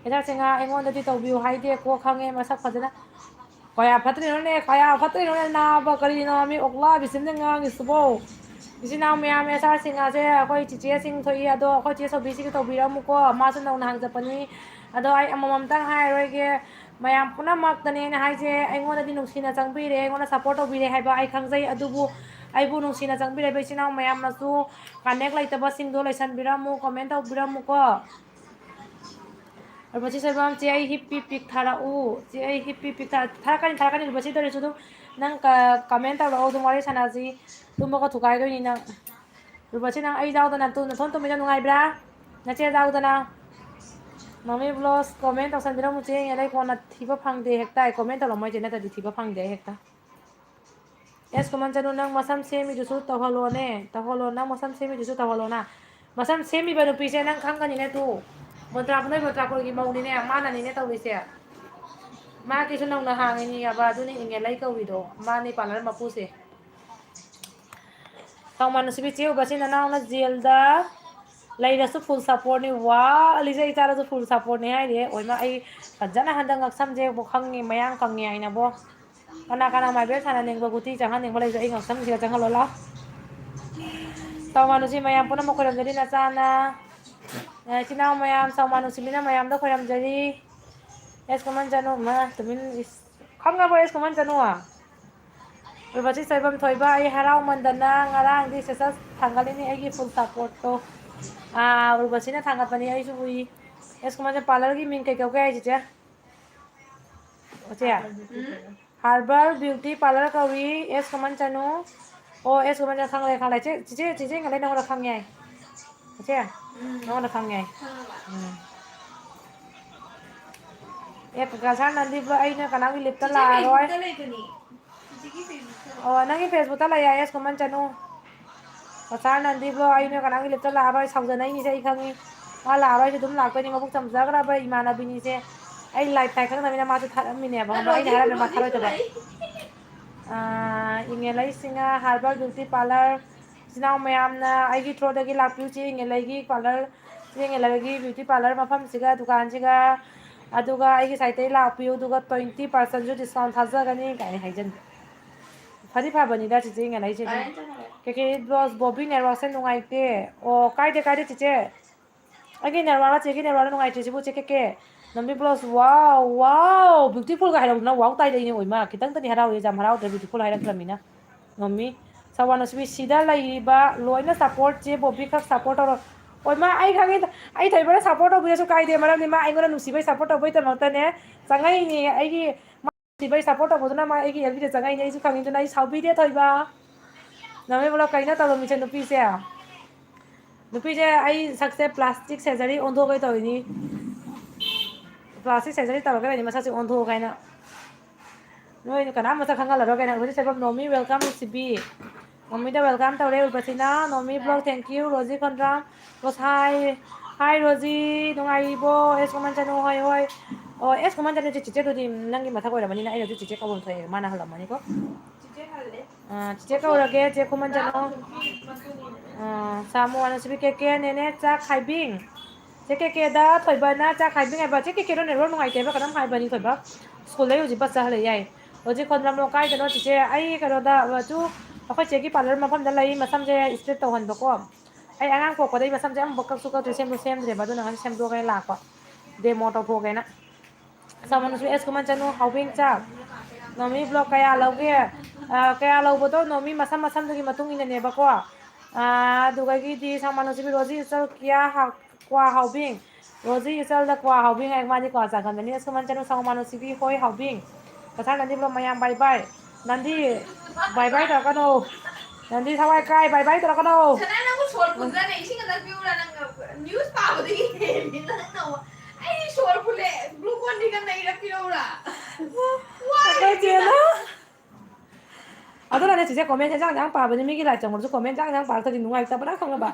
ꯍꯦꯟꯖꯥꯡ ꯁꯦ ꯉꯥ ꯑꯩꯉꯣꯟꯗꯗꯤ ꯇꯧꯕꯤꯌꯨ ꯍꯥꯏꯗꯦꯀꯣ, ꯈꯪꯉꯦ ꯃꯁꯛ ꯐꯖꯅ꯫ ꯀꯌꯥ ꯐꯠꯇ꯭ꯔꯤꯅꯣꯅꯦ, ꯀꯌꯥ ꯐꯠꯇ꯭ꯔꯤꯅꯣꯅꯦ ꯅꯥꯕ? ꯀꯔꯤꯅꯣ ꯃꯤ ꯑꯣꯛꯂꯥꯕꯤ ꯁꯤꯝꯅ ꯉꯥꯡꯉꯤꯁꯤꯕꯣ? ꯏꯆꯤꯟ ꯏꯅꯥꯎ ꯃꯌꯥꯝ, ꯍꯦꯟꯖꯥꯡ ꯁꯦ ꯉꯥꯁꯦ ꯑꯩꯈꯣꯏ ꯆꯤꯆꯦꯁꯤꯡ ꯊꯣꯛꯏ, ꯑꯗꯣ ꯑꯩꯈꯣꯏ ꯆꯦ ꯁꯣꯕꯤꯁꯤꯒ ꯇꯧꯕꯤꯔꯝꯃꯨꯀꯣ, ꯃꯥꯁꯨ ꯅꯧꯅ ꯍꯥꯡꯖꯕꯅꯤ꯫ ꯑꯗꯣ ꯑꯩ ꯑꯃꯃꯝꯇꯪ ꯍꯥꯏꯔꯣꯏꯒꯦ, ꯃꯌꯥꯝ ꯄꯨꯝꯅꯃꯛꯇꯅꯦ ꯑꯩꯅ ꯍꯥꯏꯁꯦ, ꯑꯩꯉꯣꯟꯗꯗꯤ ꯅꯨꯡꯁꯤꯅ ꯆꯪꯕꯤꯔꯦ, ꯑꯩꯉꯣꯟꯗ support ꯇꯧꯕꯤꯔꯦ ꯍꯥꯏꯕ ꯑꯩ ꯈꯪꯖꯩ, ꯑꯗꯨꯕꯨ ꯑꯩꯕꯨ ꯅꯨꯡꯁꯤꯅ ꯆꯪꯕꯤꯔꯤꯕ ꯏꯆꯤꯟ ꯏꯅꯥꯎ ꯃꯌꯥꯝꯅꯁꯨ connect ꯂꯩꯇꯕꯁꯤꯡꯗꯣ ꯂꯩꯁꯟꯕꯤꯔꯝꯃꯨ, comment ꯇꯧꯕꯤꯔꯝꯃꯨꯀꯣ꯫ ꯔꯨꯕꯁꯤ ꯁꯣꯏꯕꯝ, ꯆꯦ ꯑꯩ ꯍꯤꯞꯄꯤ ꯄꯤꯛ ꯊꯥꯔꯛꯎ꯫ ꯆꯦ ꯑꯩ ꯍꯤꯞꯄꯤ ꯄꯤꯛ ꯊꯥ-, ꯊꯥꯔꯛꯀꯅꯤ, ꯊꯥꯔꯛꯀꯅꯤ, ꯔꯨꯕꯁꯤ ꯇꯧꯔꯁꯨ ꯑꯗꯨꯝ ꯅꯪ ꯀ-, comment ꯇꯧꯔꯛꯑꯣ, ꯑꯗꯨꯝ ꯋꯥꯔꯤ ꯁꯥꯟꯅꯁꯤ꯫ ꯇꯨꯝꯕꯒ ꯊꯨꯒꯥꯏꯗꯣꯏꯅꯤ ꯅꯪ꯫ ꯔꯨꯕꯁꯤ, ꯅꯪ ꯑꯩ ꯌꯥꯎꯗꯅ ꯇꯨ-, ꯅꯊꯣꯟ ꯇꯨꯝꯃꯤꯗꯣ ꯅꯨꯡꯉꯥꯏꯕ꯭ꯔꯥ? ꯅꯆꯦ ꯌꯥꯎꯗꯅ꯫ ꯃꯃꯤ ꯕ꯭ꯂꯣꯁ comment ꯇꯧꯁꯟꯕꯤꯔꯝꯃꯨ, ꯆꯦ ꯌꯦꯡꯉꯦ ꯂꯩ ꯀꯣꯟꯅ ꯊꯤꯕ ꯐꯪꯗꯦ ꯍꯦꯛꯇ꯫ ꯑꯩ comment ꯇꯧꯔꯝꯃꯣꯏ ꯆꯦ, ꯅꯠꯇ꯭ꯔꯗꯤ ꯊꯤꯕ ꯐꯪꯗꯦ ꯑꯩ ꯍꯦꯛꯇ꯫ ꯑꯦꯁ ꯀꯃꯟ ꯆꯅꯨ, ꯅꯪ ꯃꯁꯝ ꯁꯦꯝꯃꯤꯗꯨꯁꯨ ꯇꯧꯍꯜꯂꯣꯅꯦ, ꯇꯧꯍꯜꯂꯣ, ꯅꯪ ꯃꯁꯝ ꯁꯦꯝꯃꯤꯗꯨꯁꯨ ꯇꯧꯍꯜꯂꯣꯅ꯫ ꯃꯁꯝ ꯁꯦꯝꯃꯤꯕ ꯅꯨꯄꯤꯁꯦ ꯅꯪ ꯈꯪꯒꯅꯤꯅꯦ ꯇꯨ꯫ ꯃꯣꯟꯇ꯭ꯔꯥ-, ꯅꯣꯏ ꯃꯣꯟꯇ꯭ꯔꯥꯄꯨꯔꯒꯤ ꯃꯧꯅꯤꯅꯦ, ꯃꯥꯅꯅꯤꯅꯦ ꯇꯧꯔꯤꯁꯦ꯫ ꯃꯥꯒꯤꯁꯨ ꯅꯧꯅ ꯍꯥꯡꯉꯤꯅꯤ ꯍꯥꯏꯕ, ꯑꯗꯨꯅꯤ ꯏꯪꯉꯦ ꯂꯩ ꯀꯧꯔꯤꯗꯣ꯫ ꯃꯥꯅꯤ ꯄꯥꯔꯂꯔ ꯃꯄꯨꯁꯦ꯫ ꯊꯧꯃꯥꯟ ꯅꯨꯡꯁꯤꯕꯤ, ꯆꯦ ꯎꯕꯁꯤ ꯅꯅꯥꯎꯅ ꯖꯦꯜꯗ ꯂꯩꯔꯁꯨ full supportꯅꯤ꯫ ꯋꯥ, ꯑꯂꯤꯁꯦ ꯏꯆꯥꯗꯁꯨ full supportꯅꯤ ꯍꯥꯏꯔꯤꯌꯦ꯫ ꯑꯣꯏꯃ, ꯑꯩ ꯐꯖꯅ ꯍꯟꯗꯛ ꯉꯛꯁꯝꯁꯦ ꯈꯪꯉꯤ, ꯃꯌꯥꯡ ꯀꯪꯉꯤ ꯍꯥꯏꯅꯕꯣ꯫ ꯀꯅꯥ ꯀꯅꯥ ꯃꯥꯏꯕꯦꯜ ꯁꯥꯟꯅꯅꯤꯡꯕ, ꯒꯨꯇꯤ ꯆꯪꯍꯟꯅꯤꯡꯕ ꯂꯩꯕ, ꯑꯩ ꯉꯛꯁꯝꯁꯤꯒ ꯆꯪꯍꯜꯂꯣ ꯂꯥꯎ꯫ ꯆꯥꯎꯃꯥꯟ ꯅꯨꯡꯁꯤ ꯃꯌꯥꯝ ꯄꯨꯝꯅꯃꯛ ꯈꯣꯏꯔꯝꯖꯔꯤ ꯅꯆꯥꯅ꯫ ꯏꯆꯤꯟ ꯏꯅꯥꯎ ꯃꯌꯥꯝ, ꯆꯥꯎꯃꯥꯟ ꯅꯨꯡꯁꯤꯕꯤꯅ ꯃꯌꯥꯝꯗ ꯈꯣꯏꯔꯝꯖꯔꯤ꯫ ꯑꯦꯁ ꯀꯃꯟ ꯆꯅꯨ, ꯃꯥ ꯇꯨꯃꯤꯟ ꯏꯁ-, ꯈꯪꯉꯕꯣ ꯑꯦꯁ ꯀꯃꯟ ꯆꯅꯨ? ꯔꯨꯕꯁꯤ ꯁꯣꯏꯕꯝ ꯊꯣꯏꯕ, ꯑꯩ ꯍꯔꯥꯎꯃꯟꯗꯅ ꯉꯔꯥꯡꯗꯤ status ꯊꯥꯡꯒꯠꯂꯤꯅꯤ ꯑꯩꯒꯤ full supportꯇꯣ꯫ ꯑꯥ, ꯎꯔꯕꯁꯤꯅ ꯊꯥꯡꯒꯠꯄꯅꯤ, ꯑꯩꯁꯨ ꯎꯏ꯫ ꯑꯦꯁ ꯀꯃꯟ ꯆꯅꯨ ꯄꯥꯔꯂꯔꯒꯤ ꯃꯤꯡ ꯀꯩ ꯀꯧꯒꯦ ꯍꯥꯏ, ꯆꯤꯆꯦ? ꯆꯤꯆꯦ? ꯎꯝ? Herbal Beauty Parlour ꯀꯧꯏ, ꯑꯦꯁ ꯀꯃꯟ ꯆꯅꯨ꯫ ꯑꯣ, ꯑꯦꯁ ꯀꯃꯟ ꯆꯅꯨ, ꯈꯪꯂꯦ, ꯈꯪꯂꯦ꯫ ꯆꯦ, ꯆꯤꯆꯦ, ꯆꯤꯆꯦ ꯉꯥꯏ ꯅꯉꯣꯟꯗ ꯈꯪꯉꯦ꯫ ꯆꯤꯆꯦ, ꯎꯝ꯫ ꯅꯉꯣꯟꯗ ꯈꯪꯉꯦ꯫ ꯈꯪꯉꯕ? ꯎꯝ꯫ ꯑꯦ, ꯀꯀꯥ ꯁꯥꯔ ꯅꯟꯗꯤꯕ, ꯑꯩꯅ ꯀꯅꯥꯒꯤ ꯂꯤꯞꯇ ꯆꯤꯆꯦ ꯂꯥꯛꯑꯔꯣꯏ꯫ Facebookꯇ ꯂꯩꯕꯅꯤ꯫ ꯆꯤꯆꯦꯒꯤ Facebookꯇ꯫ ꯑꯣ, ꯅꯪꯒꯤ Facebookꯇ ꯂꯩ, ꯑꯥꯏ ꯑꯦꯁ ꯀꯣꯃꯟ ꯆꯅꯨ꯫ ꯀꯀꯥ ꯁꯥꯔ ꯅꯟꯗꯤꯕ, ꯑꯩꯅ ꯀꯅꯥꯒꯤ ꯂꯤꯞꯇ ꯂꯥꯛꯑꯔꯣꯏ, ꯁꯥꯎꯖꯅꯩꯅꯤꯁꯦ ꯑꯩ ꯈꯪꯉꯤ꯫ ꯃꯥ ꯂꯥꯛꯑꯔꯣꯏꯁꯨ ꯑꯗꯨꯝ ꯂꯥꯛꯇꯣꯏꯅꯤ, ꯃꯕꯨꯛ ꯆꯝꯖꯈ꯭ꯔꯕ ꯏꯃꯥꯟꯅꯕꯤꯅꯤꯁꯦ꯫ ꯑꯩ ꯂꯥꯏꯐ ꯊꯥꯏ ꯈꯪꯗꯕꯅꯤꯅ ꯃꯥꯁꯨ ꯊꯥꯔꯛꯑꯝꯃꯤꯅꯦꯕ, ꯈꯪꯕ꯭ꯔꯥ? ꯑꯩꯅ ꯍꯥꯏꯔꯝꯃꯦ ꯃꯥ ꯊꯥꯔꯣꯏꯗꯕ꯫ ꯑꯥ, ꯏꯉꯦꯂꯩ ꯁꯤꯡꯍ ꯍꯥꯔꯕꯜ ꯕ꯭ꯌꯨꯇꯤ ꯄꯥꯔꯂꯔ꯫ ꯏꯆꯤꯟ ꯏꯅꯥꯎ ꯃꯌꯥꯝꯅ ꯑꯩꯒꯤ ꯊ꯭ꯔꯣꯗꯒꯤ ꯂꯥꯛꯄꯤꯌꯨ, ꯆꯦ ꯏꯉꯦꯂꯩꯒꯤ ꯄꯥꯔꯂꯔ, ꯆꯦ ꯏꯉꯦꯂꯩꯒꯤ ꯕ꯭ꯌꯨꯇꯤ ꯄꯥꯔꯂꯔ ꯃꯐꯝꯁꯤꯒ, ꯗꯨꯀꯥꯟꯁꯤꯒ, ꯑꯗꯨꯒ ꯑꯩꯒꯤ ꯁꯥꯏꯠꯇꯒꯤ ꯂꯥꯛꯄꯤꯌꯨ, ꯑꯗꯨꯒ twenty percentꯁꯨ discount ꯊꯥꯖꯒꯅꯤ ꯀꯥꯏꯅ ꯍꯥꯏꯖꯟꯕ꯫ ꯐꯗꯤ ꯐꯕꯅꯤꯗ ꯆꯤꯆꯦ ꯏꯉꯦꯂꯩꯁꯦ ꯑꯗꯨꯝ꯫ ꯀꯦ ꯀꯦ ꯕ꯭ꯂꯣꯁ, ꯕꯣꯕꯤ ꯅꯦꯠꯋꯥꯛꯁꯦ ꯅꯨꯡꯉꯥꯏꯇꯦ꯫ ꯑꯣ, ꯀꯥꯏꯗꯦ, ꯀꯥꯏꯗꯦ ꯆꯤꯆꯦ꯫ ꯑꯩꯒꯤ ꯅꯦꯠꯋꯥꯛꯂ ꯆꯦꯒꯤ ꯅꯦꯠꯋꯥꯛꯂ ꯅꯨꯡꯉꯥꯏꯇ꯭ꯔꯤꯁꯤꯕꯨ, ꯆꯦ ꯀꯦ ꯀꯦ? ꯅꯝꯕꯤ ꯕ꯭ꯂꯣꯁ, ꯋꯥꯎ, ꯋꯥꯎ, ꯕ꯭ꯌꯨꯇꯤꯐꯨꯜꯒ ꯍꯥꯏꯔꯧꯗꯅ ꯋꯥꯎ ꯇꯥꯏꯗ ꯑꯩꯅꯦ ꯑꯣꯏꯃꯥ꯫ ꯈꯤꯇꯪꯇꯅꯤ ꯍꯔꯥꯎꯔꯤꯁꯦ, ꯌꯥꯝ ꯍꯔꯥꯎꯗ꯭ꯔꯦ ꯕ꯭ꯌꯨꯇꯤꯐꯨꯜ ꯍꯥꯏꯔꯛꯇ꯭ꯔꯃꯤꯅ꯫ ꯅꯣꯃꯤ, ꯁꯥꯋꯥ ꯅꯨꯡꯁꯤꯕꯤ, ꯁꯤꯗ ꯂꯩꯔꯤꯕ ꯂꯣꯏꯅ ꯁꯞꯄꯣꯔꯠ, ꯆꯦ ꯕꯣꯕꯤ ꯈꯛ ꯁꯞꯄꯣꯔꯠ ꯇꯧꯔꯣ꯫ ꯑꯣꯏꯃꯥ, ꯑꯩ ꯈꯪꯉꯦ, ꯑꯩ ꯊꯣꯏꯕꯅ ꯁꯞꯄꯣꯔꯠ ꯇꯧꯕꯤꯔꯁꯨ ꯀꯥꯏꯗꯦ, ꯃꯔꯝꯗꯤ ꯃꯥ ꯑꯩꯉꯣꯟꯗ ꯅꯨꯡꯁꯤꯕꯩ ꯁꯞꯄꯣꯔꯠ ꯇꯧꯕꯩꯗꯃꯛꯇꯅꯦ ꯆꯪꯉꯛꯏꯅꯦ꯫ ꯑꯩꯒꯤ ꯁꯤꯕꯩ ꯁꯞꯄꯣꯔꯠ ꯇꯧꯕꯗꯨꯅ ꯃꯥ ꯑꯩꯒꯤ ꯑꯦꯜꯕꯤꯗ ꯆꯪꯉꯛꯏꯅꯦ, ꯑꯩꯁꯨ ꯈꯪꯉꯤꯗꯨꯅ ꯑꯩ ꯁꯥꯎꯕꯤꯗꯦ ꯊꯣꯏꯕ꯫ ꯅꯃꯤꯕꯨꯂꯣ ꯀꯩꯅꯣ ꯇꯧꯔꯝꯃꯤꯁꯦ ꯅꯨꯄꯤꯁꯦ? ꯅꯨꯄꯤꯁꯦ ꯑꯩ ꯁꯛꯁꯦ ꯄ꯭ꯂꯥꯁꯇꯤꯛ ꯁꯔꯖꯔꯤ ꯑꯣꯟꯊꯣꯛꯀꯦ ꯇꯧꯔꯤꯅꯤ꯫ ꯄ꯭ꯂꯥꯁꯇꯤꯛ ꯁꯔꯖꯔꯤ ꯇꯧꯔꯒ ꯂꯩꯅꯤ ꯃꯁꯛꯁꯦ ꯑꯣꯟꯊꯣꯛꯑꯣ ꯀꯥꯏꯅ꯫ ꯅꯣꯏ ꯀꯅꯥꯝ ꯃꯁꯛ ꯈꯪꯍꯜꯂꯔꯣꯏ ꯀꯥꯏꯅ꯫ ꯍꯧꯖꯤꯛ ꯁꯦꯕꯝ ꯅꯣꯃꯤ ꯋꯦꯜꯀꯝ ꯁꯤꯕꯤ꯫ ꯃꯃꯤꯗ welcome ꯇꯧꯔꯦ, ꯎꯔꯕꯁꯤꯅ꯫ ꯅꯣꯃꯤ ꯕ꯭ꯂꯣꯛ, thank you꯫ ꯔꯣꯖꯤ ꯈꯣꯟꯗ꯭ꯔꯥꯝ꯫ ꯔꯣꯁ, ꯍꯥꯏ꯫ ꯍꯥꯏ, ꯔꯣꯖꯤ, ꯅꯨꯡꯉꯥꯏꯔꯤꯕꯣ? ꯑꯦꯁ ꯀꯣꯃꯟ ꯆꯅꯨ, ꯍꯣꯏ, ꯍꯣꯏ꯫ ꯑꯣ, ꯑꯦꯁ ꯀꯣꯃꯟ ꯆꯅꯨ, ꯆꯦ-, ꯆꯤꯆꯦꯗꯨꯗꯤ ꯅꯪꯒꯤ ꯃꯊꯛ ꯑꯣꯏꯔꯕꯅꯤꯅ ꯑꯩꯅꯁꯨ ꯆꯤꯆꯦ ꯀꯧꯐꯝ ꯊꯣꯛꯑꯦ꯫ ꯃꯥꯅ ꯍꯜꯂꯝꯃꯅꯤꯀꯣ꯫ ꯑꯥ, ꯆꯤꯆꯦ ꯀꯧꯔꯒꯦ, ꯆꯦ ꯈꯨꯃꯟ ꯆꯅꯨ꯫ ꯑꯥ, ꯁꯥꯃꯨ, ꯋꯥꯅ ꯁꯤꯕꯤ, ꯀꯦ ꯀꯦ, ꯅꯦꯅꯦ, ꯆꯥꯛ ꯍꯥꯏꯕꯤꯡ꯫ ꯆꯦ ꯀꯦ ꯀꯦꯗ ꯊꯣꯏꯕꯅ ꯆꯥꯛ ꯍꯥꯏꯕꯤꯡ ꯍꯥꯏꯕ꯫ ꯆꯦ ꯀꯦ ꯀꯦꯗꯣ network ꯅꯨꯡꯉꯥꯏꯇꯦ ꯍꯥꯏꯕ ꯀꯩꯅꯣꯝ ꯍꯥꯏꯕꯅꯤ ꯊꯣꯏꯕ꯫ ꯁ꯭ꯀꯨꯜꯗꯩ ꯍꯧꯖꯤꯛ ꯕꯁ ꯆꯠꯍꯜꯂꯦ ꯌꯥꯏ꯫ ꯍꯧꯖꯤꯛ ꯈꯣꯟꯗ꯭ꯔꯝꯂꯣ ꯀꯥꯏꯗꯅꯣ ꯆꯤꯆꯦ? ꯑꯩ ꯀꯩꯅꯣꯗ, ꯆꯨ, ꯑꯩꯈꯣꯏ ꯆꯦꯒꯤ ꯄꯥꯔꯂꯔ ꯃꯐꯝꯗ ꯂꯩ, ꯃꯁꯝꯁꯦ straight ꯇꯧꯍꯟꯕꯀꯣ꯫ ꯑꯩ ꯑꯉꯥꯡ ꯄꯣꯛꯄꯗꯩ ꯃꯁꯝꯁꯦ ꯑꯃꯨꯛ ꯀꯛꯁꯨ ꯀꯛꯇ꯭ꯔꯤ, ꯁꯦꯝꯁꯨ ꯁꯦꯝꯗ꯭ꯔꯦꯕ, ꯑꯗꯨꯅ ꯉꯁꯤ ꯁꯦꯝꯗꯣꯛꯑꯒꯦ ꯂꯥꯛꯄ꯫ Demo ꯇꯧꯊꯣꯛꯀꯦꯅ꯫ ꯁꯥꯃꯟꯁꯨ ꯑꯦꯁ ꯀꯨꯃꯟ ꯆꯅꯨ, ꯍꯥꯎꯕꯤꯡ ꯆꯥꯛ꯫ ꯅꯣꯃꯤ ꯕ꯭ꯂꯣꯛ ꯀꯌꯥ ꯂꯧꯒꯦ? ꯑ, ꯀꯌꯥ ꯂꯧꯕꯗꯣ ꯅꯣꯃꯤ ꯃꯁꯝ ꯃꯁꯝꯗꯨꯒꯤ ꯃꯇꯨꯡ ꯏꯟꯅꯅꯦꯕꯀꯣ꯫ ꯑ, ꯑꯗꯨꯗꯒꯤꯗꯤ ꯁꯥꯃꯟꯁꯨ ꯔꯣꯖꯤ ꯏꯆꯜ ꯀ꯭ꯌꯥ ꯍꯥ-, ꯀ꯭ꯋꯥ ꯍꯥꯎꯕꯤꯡ꯫ ꯔꯣꯖꯤ ꯏꯆꯜꯗ ꯀ꯭ꯋꯥ ꯍꯥꯎꯕꯤꯡ ꯍꯥꯏ, ꯃꯥꯗꯤ ꯀ꯭ꯋꯥ ꯆꯥꯒꯟꯕꯅꯤꯅ, ꯁꯨꯃꯟ ꯆꯅꯨ ꯁꯥꯎ ꯃꯥꯅꯨ ꯁꯤꯕꯤ ꯍꯣꯏ ꯍꯥꯎꯕꯤꯡ꯫ ꯀꯊꯥ ꯅꯟꯗꯤ ꯕ꯭ꯂꯣꯛ ꯃꯌꯥꯝ ꯕꯥꯏ ꯕꯥꯏ꯫ ꯅꯟꯗꯤ ꯕꯥꯏ ꯕꯥꯏ ꯇꯧꯔꯛꯀꯅꯣ꯫ ꯅꯟꯗꯤ ꯊꯋꯥꯏ ꯀꯥꯏ, ꯕꯥꯏ ꯕꯥꯏ ꯇꯧꯔꯛꯀꯅꯣ꯫ ꯁꯅꯥ, ꯅꯪꯕꯨ ꯁꯣꯔ ꯐꯨꯟꯕ꯭ꯔꯅꯦ? ꯏꯁꯤꯡ ꯈꯛꯇ ꯄꯤꯌꯨꯔꯥ? ꯅꯪ news ꯄꯥꯕꯗꯒꯤ ꯍꯦꯜꯂꯤ ꯅꯪꯅ꯫ ꯑꯩ ꯁꯣꯔ ꯐꯨꯜꯂꯦ꯫ Glucon-D ꯅꯩꯔꯛꯄꯤꯔꯧꯔꯥ? ꯑꯩꯈꯣꯏ ꯆꯦꯅ꯫ ꯑꯗꯨꯅꯅꯦ ꯆꯤꯆꯦ, comment ꯍꯦꯟꯖꯥꯡ ꯍꯦꯟꯖꯥꯡ ꯄꯥꯕꯅꯤ, ꯃꯤꯒꯤ ꯂꯥꯏ ꯆꯪꯕꯗꯁꯨ comment ꯍꯦꯟꯖꯥꯡ ꯍꯦꯟꯖꯥꯡ ꯄꯥꯔꯛꯇꯗꯤ ꯅꯨꯡꯉꯥꯏꯇꯕꯅ ꯈꯪꯉꯕ꯫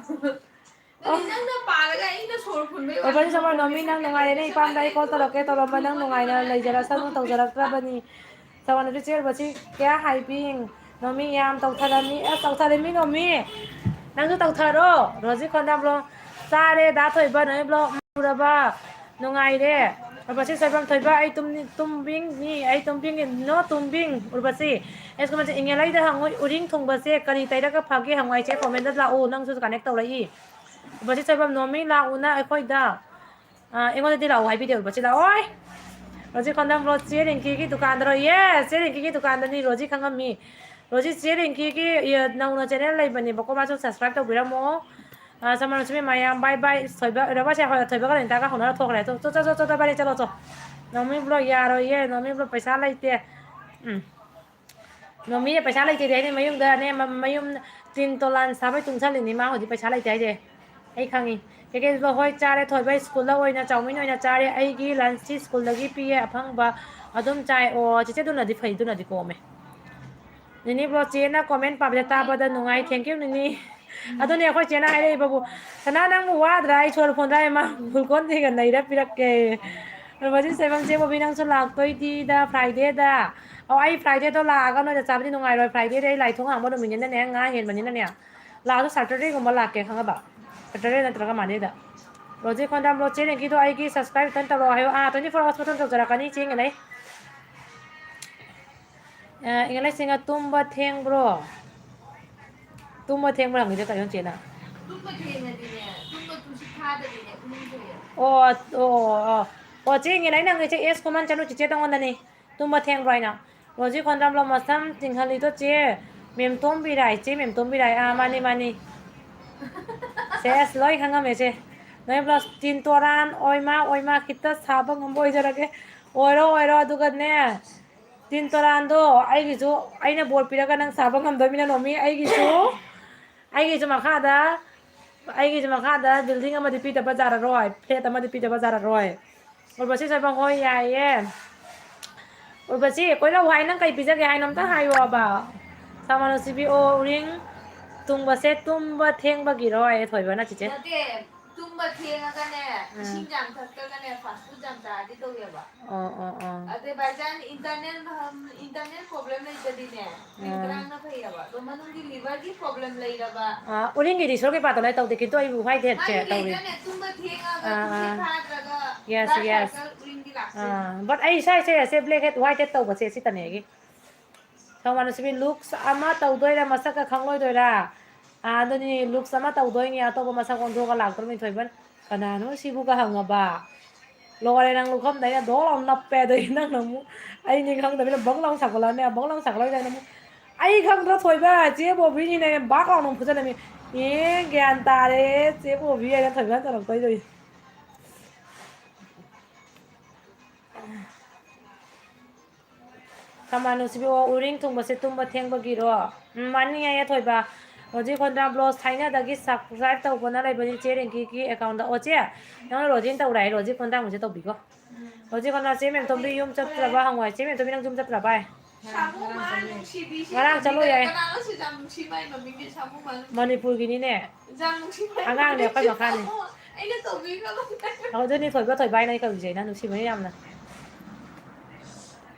ꯑꯗꯨꯗꯤ ꯅꯪꯅ ꯄꯥꯔꯒ ꯑꯩꯅ ꯁꯣꯔ ꯐꯨꯟꯕꯩ ꯋꯥꯔꯤ ꯑꯣꯏꯕꯅꯤ ꯁꯃꯥ, ꯅꯣꯃꯤ, ꯅꯪ ꯅꯨꯡꯉꯥꯏꯔꯦꯅꯦ, ꯏꯄꯥꯝꯗ ꯑꯩ call ꯇꯧꯔꯛꯀꯦ ꯇꯧꯔꯝꯕ, ꯅꯪ ꯅꯨꯡꯉꯥꯏꯅ ꯂꯩꯖꯔꯁꯅꯨ, ꯇꯧꯖꯔꯛꯇ꯭ꯔꯕꯅꯤ꯫ ꯁꯃꯥ, ꯅꯨꯄꯤ ꯆꯦꯜꯕꯁꯤ ꯀꯌꯥ ꯍꯥꯏꯕꯤꯡ? ꯅꯣꯃꯤ, ꯌꯥꯝ ꯇꯧꯊꯔꯝꯃꯤ꯫ ꯑꯁ, ꯇꯧꯊꯔꯝꯃꯤ, ꯅꯣꯃꯤ꯫ ꯅꯪꯁꯨ ꯇꯧꯊꯔꯣ꯫ ꯔꯣꯖꯤ ꯈꯣꯟꯗꯥ vlog ꯆꯥꯔꯦ, ꯗꯥ ꯊꯣꯏꯕ, ꯅꯣꯏ vlog ꯎꯔꯕ? ꯅꯨꯡꯉꯥꯏꯔꯦ꯫ ꯎꯔꯕꯁꯤ ꯁꯣꯏꯕꯝ ꯊꯣꯏꯕ, ꯑꯩ ꯇꯨꯝꯅꯤ-, ꯇꯨꯝꯕꯤꯡꯅꯤ, ꯑꯩ ꯇꯨꯝꯕꯤꯡ, no ꯇꯨꯝꯕꯤꯡ꯫ ꯎꯔꯕꯁꯤ꯫ ꯑꯦꯁ ꯀꯨꯃꯥꯔꯁꯤ, ꯏꯪꯉꯦꯂꯩꯗ ꯍꯪꯉꯨ, ꯎꯔꯤꯡ ꯊꯨꯡꯕꯁꯦ ꯀꯔꯤ ꯇꯩꯔꯒ ꯐꯒꯦ ꯍꯪꯉꯨ ꯍꯥꯏꯁꯦ, comment ꯂꯥꯛꯎ, ꯅꯪꯁꯨ connect ꯇꯧꯔꯛꯏ꯫ ꯎꯔꯕꯁꯤ ꯁꯣꯏꯕꯝ, ꯅꯣꯃꯤ ꯂꯥꯛꯎꯅ ꯑꯩꯈꯣꯏꯗ꯫ ꯑ, ꯑꯩꯉꯣꯟꯗꯗꯤ ꯂꯥꯛꯑꯣ ꯍꯥꯏꯕꯤꯗꯦ, ꯎꯔꯕꯁꯤ ꯂꯥꯛꯑꯣꯏ꯫ ꯔꯣꯖꯤ ꯈꯣꯟꯗꯝ vlog ꯆꯦ ꯔꯤꯡꯀꯤꯒꯤ ꯗꯨꯀꯥꯟꯗꯔꯣ? Yes, ꯆꯦ ꯔꯤꯡꯀꯤꯒꯤ ꯗꯨꯀꯥꯟꯗꯅꯤ, ꯔꯣꯖꯤ ꯈꯪꯉꯝꯃꯤ꯫ ꯔꯣꯖꯤ ꯆꯦ ꯔꯤꯡꯀꯤꯒꯤ, ꯑ, ꯅꯧꯅ channel ꯂꯩꯕꯅꯦꯕꯀꯣ, ꯃꯥꯁꯨ subscribe ꯇꯧꯕꯤꯔꯝꯃꯣ꯫ ꯑ, ꯁꯃꯥ ꯂꯛꯁꯃꯤ ꯃꯌꯥꯝ, bye bye꯫ ꯊꯣꯏꯕ, ꯔꯣꯕꯥꯁꯦ ꯍꯣꯏ, ꯊꯣꯏꯕꯒ ꯂꯦꯟꯗꯥꯒ ꯍꯧꯅꯔ ꯊꯣꯛꯈ꯭ꯔꯦ꯫ ꯆꯣ, ꯆꯣ, ꯆꯣ, ꯆꯣ, ꯆꯣ, ꯕꯥꯅꯤ ꯆꯠꯂꯣ, ꯆꯣ꯫ ꯅꯣꯃꯤ vlog ꯌꯥꯔꯣꯏꯌꯦ, ꯅꯣꯃꯤ vlog ꯄꯩꯁꯥ ꯂꯩꯇꯦ꯫ ꯎꯝ꯫ ꯅꯣꯃꯤꯅ ꯄꯩꯁꯥ ꯂꯩꯇꯦꯗꯤ ꯍꯥꯏꯅꯦ, ꯃꯌꯨꯝꯗꯅꯦ, ꯃ-, ꯃꯌꯨꯝ ꯇꯤꯟ ꯇꯣꯂꯥꯟ ꯁꯥꯕꯩ ꯇꯨꯡꯁꯜꯂꯤꯅꯤ ꯃꯥ ꯍꯧꯖꯤꯛ ꯄꯩꯁꯥ ꯂꯩꯇꯦ ꯍꯥꯏꯁꯦ꯫ ꯑꯩ ꯈꯪꯉꯤ꯫ ꯀꯩꯀꯩ vlog? ꯍꯣꯏ, ꯆꯥꯔꯦ ꯊꯣꯏꯕ, schoolꯗ ꯑꯣꯏꯅ ꯆꯥꯎꯃꯤꯟ ꯑꯣꯏꯅ ꯆꯥꯔꯦ꯫ ꯑꯩꯒꯤ lunchꯁꯤ schoolꯗꯒꯤ ꯄꯤꯌꯦ, ꯑꯐꯪꯕ ꯑꯗꯨꯝ ꯆꯥꯏ꯫ ꯑꯣ, ꯆꯤꯆꯦ, ꯑꯗꯨꯅꯗꯤ ꯐꯩ, ꯑꯗꯨꯅꯗꯤ ꯀꯣꯝꯃꯦ꯫ ꯅꯤꯅꯤ vlog ꯆꯦꯅ comment ꯄꯥꯕꯁꯦ ꯇꯥꯕꯗ ꯅꯨꯡꯉꯥꯏ꯫ Thank you, ꯅꯤꯅꯤ꯫ ꯑꯗꯨꯅꯦ ꯑꯩꯈꯣꯏ ꯆꯦꯅ ꯍꯥꯏꯔꯛꯏꯕꯕꯨ, "ꯁꯅꯥ, ꯅꯪꯕꯨ ꯋꯥꯗ꯭ꯔꯥ? ꯑꯩ ꯁꯣꯔ ꯐꯣꯟꯗ꯭ꯔꯥ? ꯏꯃꯥ, ꯒ꯭ꯂꯨꯀꯣꯟ ꯗꯤꯒ ꯅꯩꯔ ꯄꯤꯔꯛꯀꯦ꯫" ꯔꯣꯕꯥꯁꯤ ꯁꯣꯏꯕꯝ, "ꯆꯦ ꯕꯣꯕꯤ, ꯅꯪꯁꯨ ꯂꯥꯛꯇꯣꯏꯗꯤꯗ Fridayꯗ?" ꯑꯣ, ꯑꯩ Fridayꯗꯣ ꯂꯥꯛꯑꯒ ꯅꯣꯏꯗ ꯆꯥꯕꯗꯤ ꯅꯨꯡꯉꯥꯏꯔꯣꯏ꯫ Fridayꯗꯤ ꯑꯩ ꯂꯥꯏ ꯊꯣꯡ ꯍꯥꯡꯕ ꯅꯨꯃꯤꯠꯅꯤꯅꯅꯦ, ꯉꯥ ꯍꯦꯟꯕꯅꯤꯅꯅꯦ, ꯂꯥꯛꯑꯁꯨ Saturdayꯒꯨꯝꯕ ꯂꯥꯛꯀꯦ, ꯈꯪꯉꯕ? Saturday ꯅꯠꯇ꯭ꯔꯒ Mondayꯗ꯫ ꯔꯣꯖꯤ ꯈꯣꯟꯗꯥꯝ vlog, ꯆꯦ ꯔꯤꯡꯀꯤꯗꯣ ꯑꯩꯒꯤ subscribe ꯑꯝꯇꯪ ꯇꯧꯔꯛꯑꯣ ꯍꯥꯏꯌꯣ꯫ ꯑꯥ, twenty four hours ꯃꯇꯨꯡ ꯇꯧꯖꯔꯛꯀꯅꯤ, ꯆꯦ ꯏꯪꯉꯦꯂꯩ꯫ ꯑ, ꯏꯪꯉꯦꯂꯩ ꯁꯤꯡꯍ, ꯇꯨꯝꯕ ꯊꯦꯡꯕ꯭ꯔꯣ? ꯇꯨꯝꯕ ꯊꯦꯡꯕ꯭ꯔꯥ ꯍꯪꯉꯤꯁꯦ ꯀꯩꯅꯣ, ꯆꯦꯅ? ꯇꯨꯝꯕ ꯊꯦꯡꯉꯗꯤꯅꯦ, ꯇꯨꯝꯕ ꯇꯨꯝꯁꯤꯠ ꯐꯥꯗꯕꯤꯅꯦ, ꯎꯏ ꯇꯧꯋꯦ꯫ ꯑꯣ, ꯑꯣ, ꯑꯣ꯫ ꯑꯣ, ꯆꯦ ꯏꯪꯉꯦꯂꯩ, ꯅꯪ ꯍꯪꯉꯤꯁꯦ ꯑꯦꯁ ꯀꯨꯃꯟ ꯆꯅꯨ ꯆꯤꯆꯦ ꯇꯉꯣꯟꯗꯅꯤ꯫ ꯇꯨꯝꯕ ꯊꯦꯡꯕ꯭ꯔꯣ ꯍꯥꯏꯅ꯫ ꯔꯣꯖꯤ ꯈꯣꯟꯗ꯭ꯔꯝꯂꯣ ꯃꯁꯝ ꯆꯤꯡꯍꯜꯂꯤꯗꯣ ꯆꯦ ꯃꯦꯝꯇꯣꯝꯕꯤꯔꯥꯏ, ꯆꯦ ꯃꯦꯝꯇꯣꯝꯕꯤꯔꯥꯏ꯫ ꯑꯥ, ꯃꯥꯅꯤ, ꯃꯥꯅꯤ꯫ ꯁꯦꯁ, ꯂꯣꯏ ꯈꯪꯉꯝꯃꯦ ꯆꯦ꯫ ꯅꯣꯏ ꯕ꯭ꯂꯥꯎꯁ ꯇꯤꯟ ꯇꯣꯔꯥꯟ, ꯑꯣꯏꯃꯥ, ꯑꯣꯏꯃꯥ, ꯈꯤꯇ ꯁꯥꯕ ꯉꯝꯕ ꯑꯣꯏꯖꯔꯒꯦ꯫ ꯑꯣꯏꯔꯣ, ꯑꯣꯏꯔꯣ, ꯑꯗꯨꯒꯅꯦ, ꯇꯤꯟ ꯇꯣꯔꯥꯟꯗꯣ ꯑꯩꯒꯤꯁꯨ, ꯑꯩꯅ ꯕꯣꯜ ꯄꯤꯔꯒ ꯅꯪ ꯁꯥꯕ ꯉꯝꯗꯣꯏꯃꯤꯅ, ꯅꯣꯃꯤ, ꯑꯩꯒꯤꯁꯨ, ꯑꯩꯒꯤꯁꯨ ꯃꯈꯥꯗ, ꯑꯩꯒꯤꯁꯨ ꯃꯈꯥꯗ building ꯑꯃꯗꯤ ꯄꯤꯗꯕ ꯌꯥꯔꯔꯣꯏ, flat ꯑꯃꯗꯤ ꯄꯤꯗꯕ ꯌꯥꯔꯔꯣꯏ꯫ ꯎꯔꯕꯁꯤ ꯆꯠꯄ ꯍꯣꯏ ꯌꯥꯏꯌꯦ꯫ ꯎꯔꯕꯁꯤ ꯀꯣꯏꯔꯛꯎ ꯍꯥꯏ, ꯅꯪ ꯀꯩ ꯄꯤꯖꯒꯦ ꯍꯥꯏꯅꯣ ꯑꯝꯇ ꯍꯥꯏꯌꯣꯕ꯫ ꯁꯥꯃ ꯅꯨꯡꯁꯤꯕꯤ ꯑꯣ ꯎꯔꯤꯡ ꯊꯨꯡꯕꯁꯦ ꯇꯨꯝꯕ ꯊꯦꯡꯕꯒꯤꯔꯣ ꯍꯥꯏꯌꯦ ꯊꯣꯏꯕꯅ ꯆꯤꯆꯦ꯫ ꯅꯠꯇꯦ, ꯇꯨꯝꯕ ꯊꯦꯡꯉꯒꯅꯦ, ꯑꯥ꯫ ꯏꯁꯤꯡ ꯌꯥꯝ ꯊꯛꯇ꯭ꯔꯒꯅꯦ, fast food ꯌꯥꯝ ꯆꯥꯔꯗꯤ ꯇꯧꯋꯦꯕ꯫ ꯑꯣ, ꯑꯣ, ꯑꯣ꯫ ꯑꯗꯩ by chance internal, internal problem ꯂꯩꯇ꯭ꯔꯗꯤꯅꯦ, ꯑꯥ꯫ ꯀꯔꯥꯡꯅ ꯐꯩꯌꯦꯕ꯫ ꯑꯗꯣ ꯃꯅꯨꯡꯒꯤ liverꯒꯤ problem ꯂꯩꯔꯕ꯫ ꯑꯥ, ꯎꯔꯤꯡꯒꯤꯗꯤ ꯏꯁꯣꯔꯒꯤ ꯄꯥꯗ ꯂꯣꯏ ꯇꯧꯗꯦ, ꯀꯤꯟꯇꯨ ꯑꯩꯕꯨ white headꯁꯦ ꯃꯥꯒꯤ ꯇꯧꯔꯤ꯫ ꯂꯩꯗꯅꯦ, ꯇꯨꯝꯕ ꯊꯦꯡꯉꯒ ꯑꯥ, ꯇꯨꯝꯁꯤꯠ ꯑꯥ꯫ ꯐꯥꯗ꯭ꯔꯒ Yes, dark yes꯫ Circle ꯎꯔꯤꯡꯗꯤ ꯂꯥꯛꯇꯣꯏꯅꯤ꯫ Ah, but ꯑꯩ ꯁ꯭ꯋꯥꯏꯁꯦ ꯑꯁꯦ black head, white head ꯇꯧꯕꯁꯦ ꯁꯤ ꯇꯅꯦꯒꯤ꯫ ꯁꯣꯃꯥ ꯅꯨꯡꯁꯤꯕꯤ looks ꯑꯃ ꯇꯧꯗꯣꯏꯔꯥ ꯃꯁꯛꯀ ꯈꯪꯂꯣꯏꯗꯣꯏꯔꯥ? ꯑꯥ, ꯑꯗꯨꯅꯤ looks ꯑꯃ ꯇꯧꯗꯣꯏꯅꯤ, ꯑꯇꯣꯞꯄ ꯃꯁꯛ ꯑꯣꯟꯊꯣꯛꯑꯒ ꯂꯥꯛꯇ꯭ꯔꯃꯤ ꯊꯣꯏꯕ꯫ ꯀꯅꯥꯅꯣ ꯁꯤꯕꯨꯒ ꯍꯪꯉꯕ? ꯂꯣꯏꯔꯦ ꯅꯪ ꯂꯨꯈꯝꯗ ꯑꯩꯅ ꯗꯣꯛ ꯂꯥꯎ ꯅꯞꯄꯦ, ꯑꯗꯩ ꯅꯪꯅ ꯑꯃꯨꯛ ꯑꯩꯅꯤ ꯈꯪꯗꯕꯤꯗ ꯕꯪ ꯂꯥꯎ ꯁꯥꯒꯠꯂꯛꯑꯅꯤ, ꯕꯪ ꯂꯥꯎ ꯁꯥꯒꯠꯂꯛꯏꯗꯅ ꯑꯃꯨꯛ꯫ ꯑꯩ ꯈꯪꯗ꯭ꯔꯣ ꯊꯣꯏꯕ? ꯆꯦ ꯕꯣꯕꯤꯅꯤꯅꯦ ꯕꯥꯛ ꯂꯥꯎꯅ ꯑꯃꯨꯛ ꯐꯨꯖꯜꯂꯝꯃꯤ꯫ ꯑꯦ ꯒ꯭ꯌꯥꯟ ꯇꯥꯔꯦ, ꯆꯦ ꯕꯣꯕꯤ ꯍꯥꯏꯅ ꯊꯣꯏꯕꯅ ꯇꯧꯔꯛꯇꯣꯏꯗꯣ꯫ ꯀꯃꯥꯟ ꯅꯨꯡꯁꯤꯕꯤ, ꯑꯣ, ꯎꯔꯤꯡ ꯊꯨꯡꯕꯁꯦ ꯇꯨꯝꯕ ꯊꯦꯡꯕꯒꯤꯔꯣ? ꯎꯝ, ꯃꯥꯅꯤ ꯌꯥꯏ, ꯊꯣꯏꯕ꯫ ꯔꯣꯖꯤ ꯈꯣꯟꯗ꯭ꯔꯥ ꯕ꯭ꯂꯣꯁ ꯊꯥꯏꯅꯗꯒꯤ subscribe ꯇꯧꯕꯅ ꯂꯩꯕꯅꯤ ꯆꯦ ꯔꯦꯡꯀꯤꯒꯤ accountꯇ꯫ ꯑꯣ, ꯆꯦ, ꯅꯪꯅ ꯔꯣꯖꯤꯅ ꯇꯧꯔꯦ ꯍꯥꯏ, ꯔꯣꯖꯤ ꯈꯣꯟꯗ꯭ꯔꯥꯡꯕꯁꯦ ꯇꯧꯕꯤꯈꯣ꯫ ꯔꯣꯖꯤ ꯈꯣꯟꯗ꯭ꯔꯥ, ꯆꯦ ꯃꯦꯝꯇꯣꯝꯕꯤ ꯌꯨꯝ ꯆꯠꯇ꯭ꯔꯕ ꯍꯪꯉꯣ ꯍꯥꯏ꯫ ꯆꯦ ꯃꯦꯝꯇꯣꯝꯕꯤ, ꯅꯪ ꯌꯨꯝ ꯆꯠꯇ꯭ꯔꯕ ꯍꯥꯏ? ꯁꯥꯃꯨ ꯃꯥ ꯅꯨꯡꯁꯤꯕꯤꯁꯦ ꯉꯔꯥꯡ ꯆꯠꯂꯨ ꯌꯥꯏ꯫ ꯀꯅꯥꯅꯣ ꯁꯤꯖꯥꯝ ꯅꯨꯡꯁꯤꯕ ꯍꯥꯏ ꯃꯃꯤꯡꯁꯦ? ꯁꯥꯃꯨ ꯃꯥ ꯅꯨꯡꯁꯤꯕꯤ꯫ ꯃꯅꯤꯄꯨꯔꯒꯤꯅꯤꯅꯦ꯫ ꯖꯥꯝ ꯅꯨꯡꯁꯤꯕ ꯍꯥꯏ ꯑꯉꯥꯡꯅꯦ ꯑꯩꯈꯣꯏ ꯃꯃꯤꯡꯁꯦ ꯃꯈꯥꯅꯤ꯫ ꯁꯥꯃꯨ꯫ ꯑꯩꯅ ꯇꯧꯕꯤꯈ꯭ꯔꯕ꯫ ꯑꯣ, ꯑꯗꯨꯅꯤ ꯊꯣꯏꯕ, ꯊꯣꯏꯕ ꯍꯥꯏꯅ ꯑꯩ ꯀꯧꯔꯤꯁꯦ ꯑꯩꯅ ꯅꯨꯡꯁꯤꯕꯅꯤ ꯌꯥꯝꯅ꯫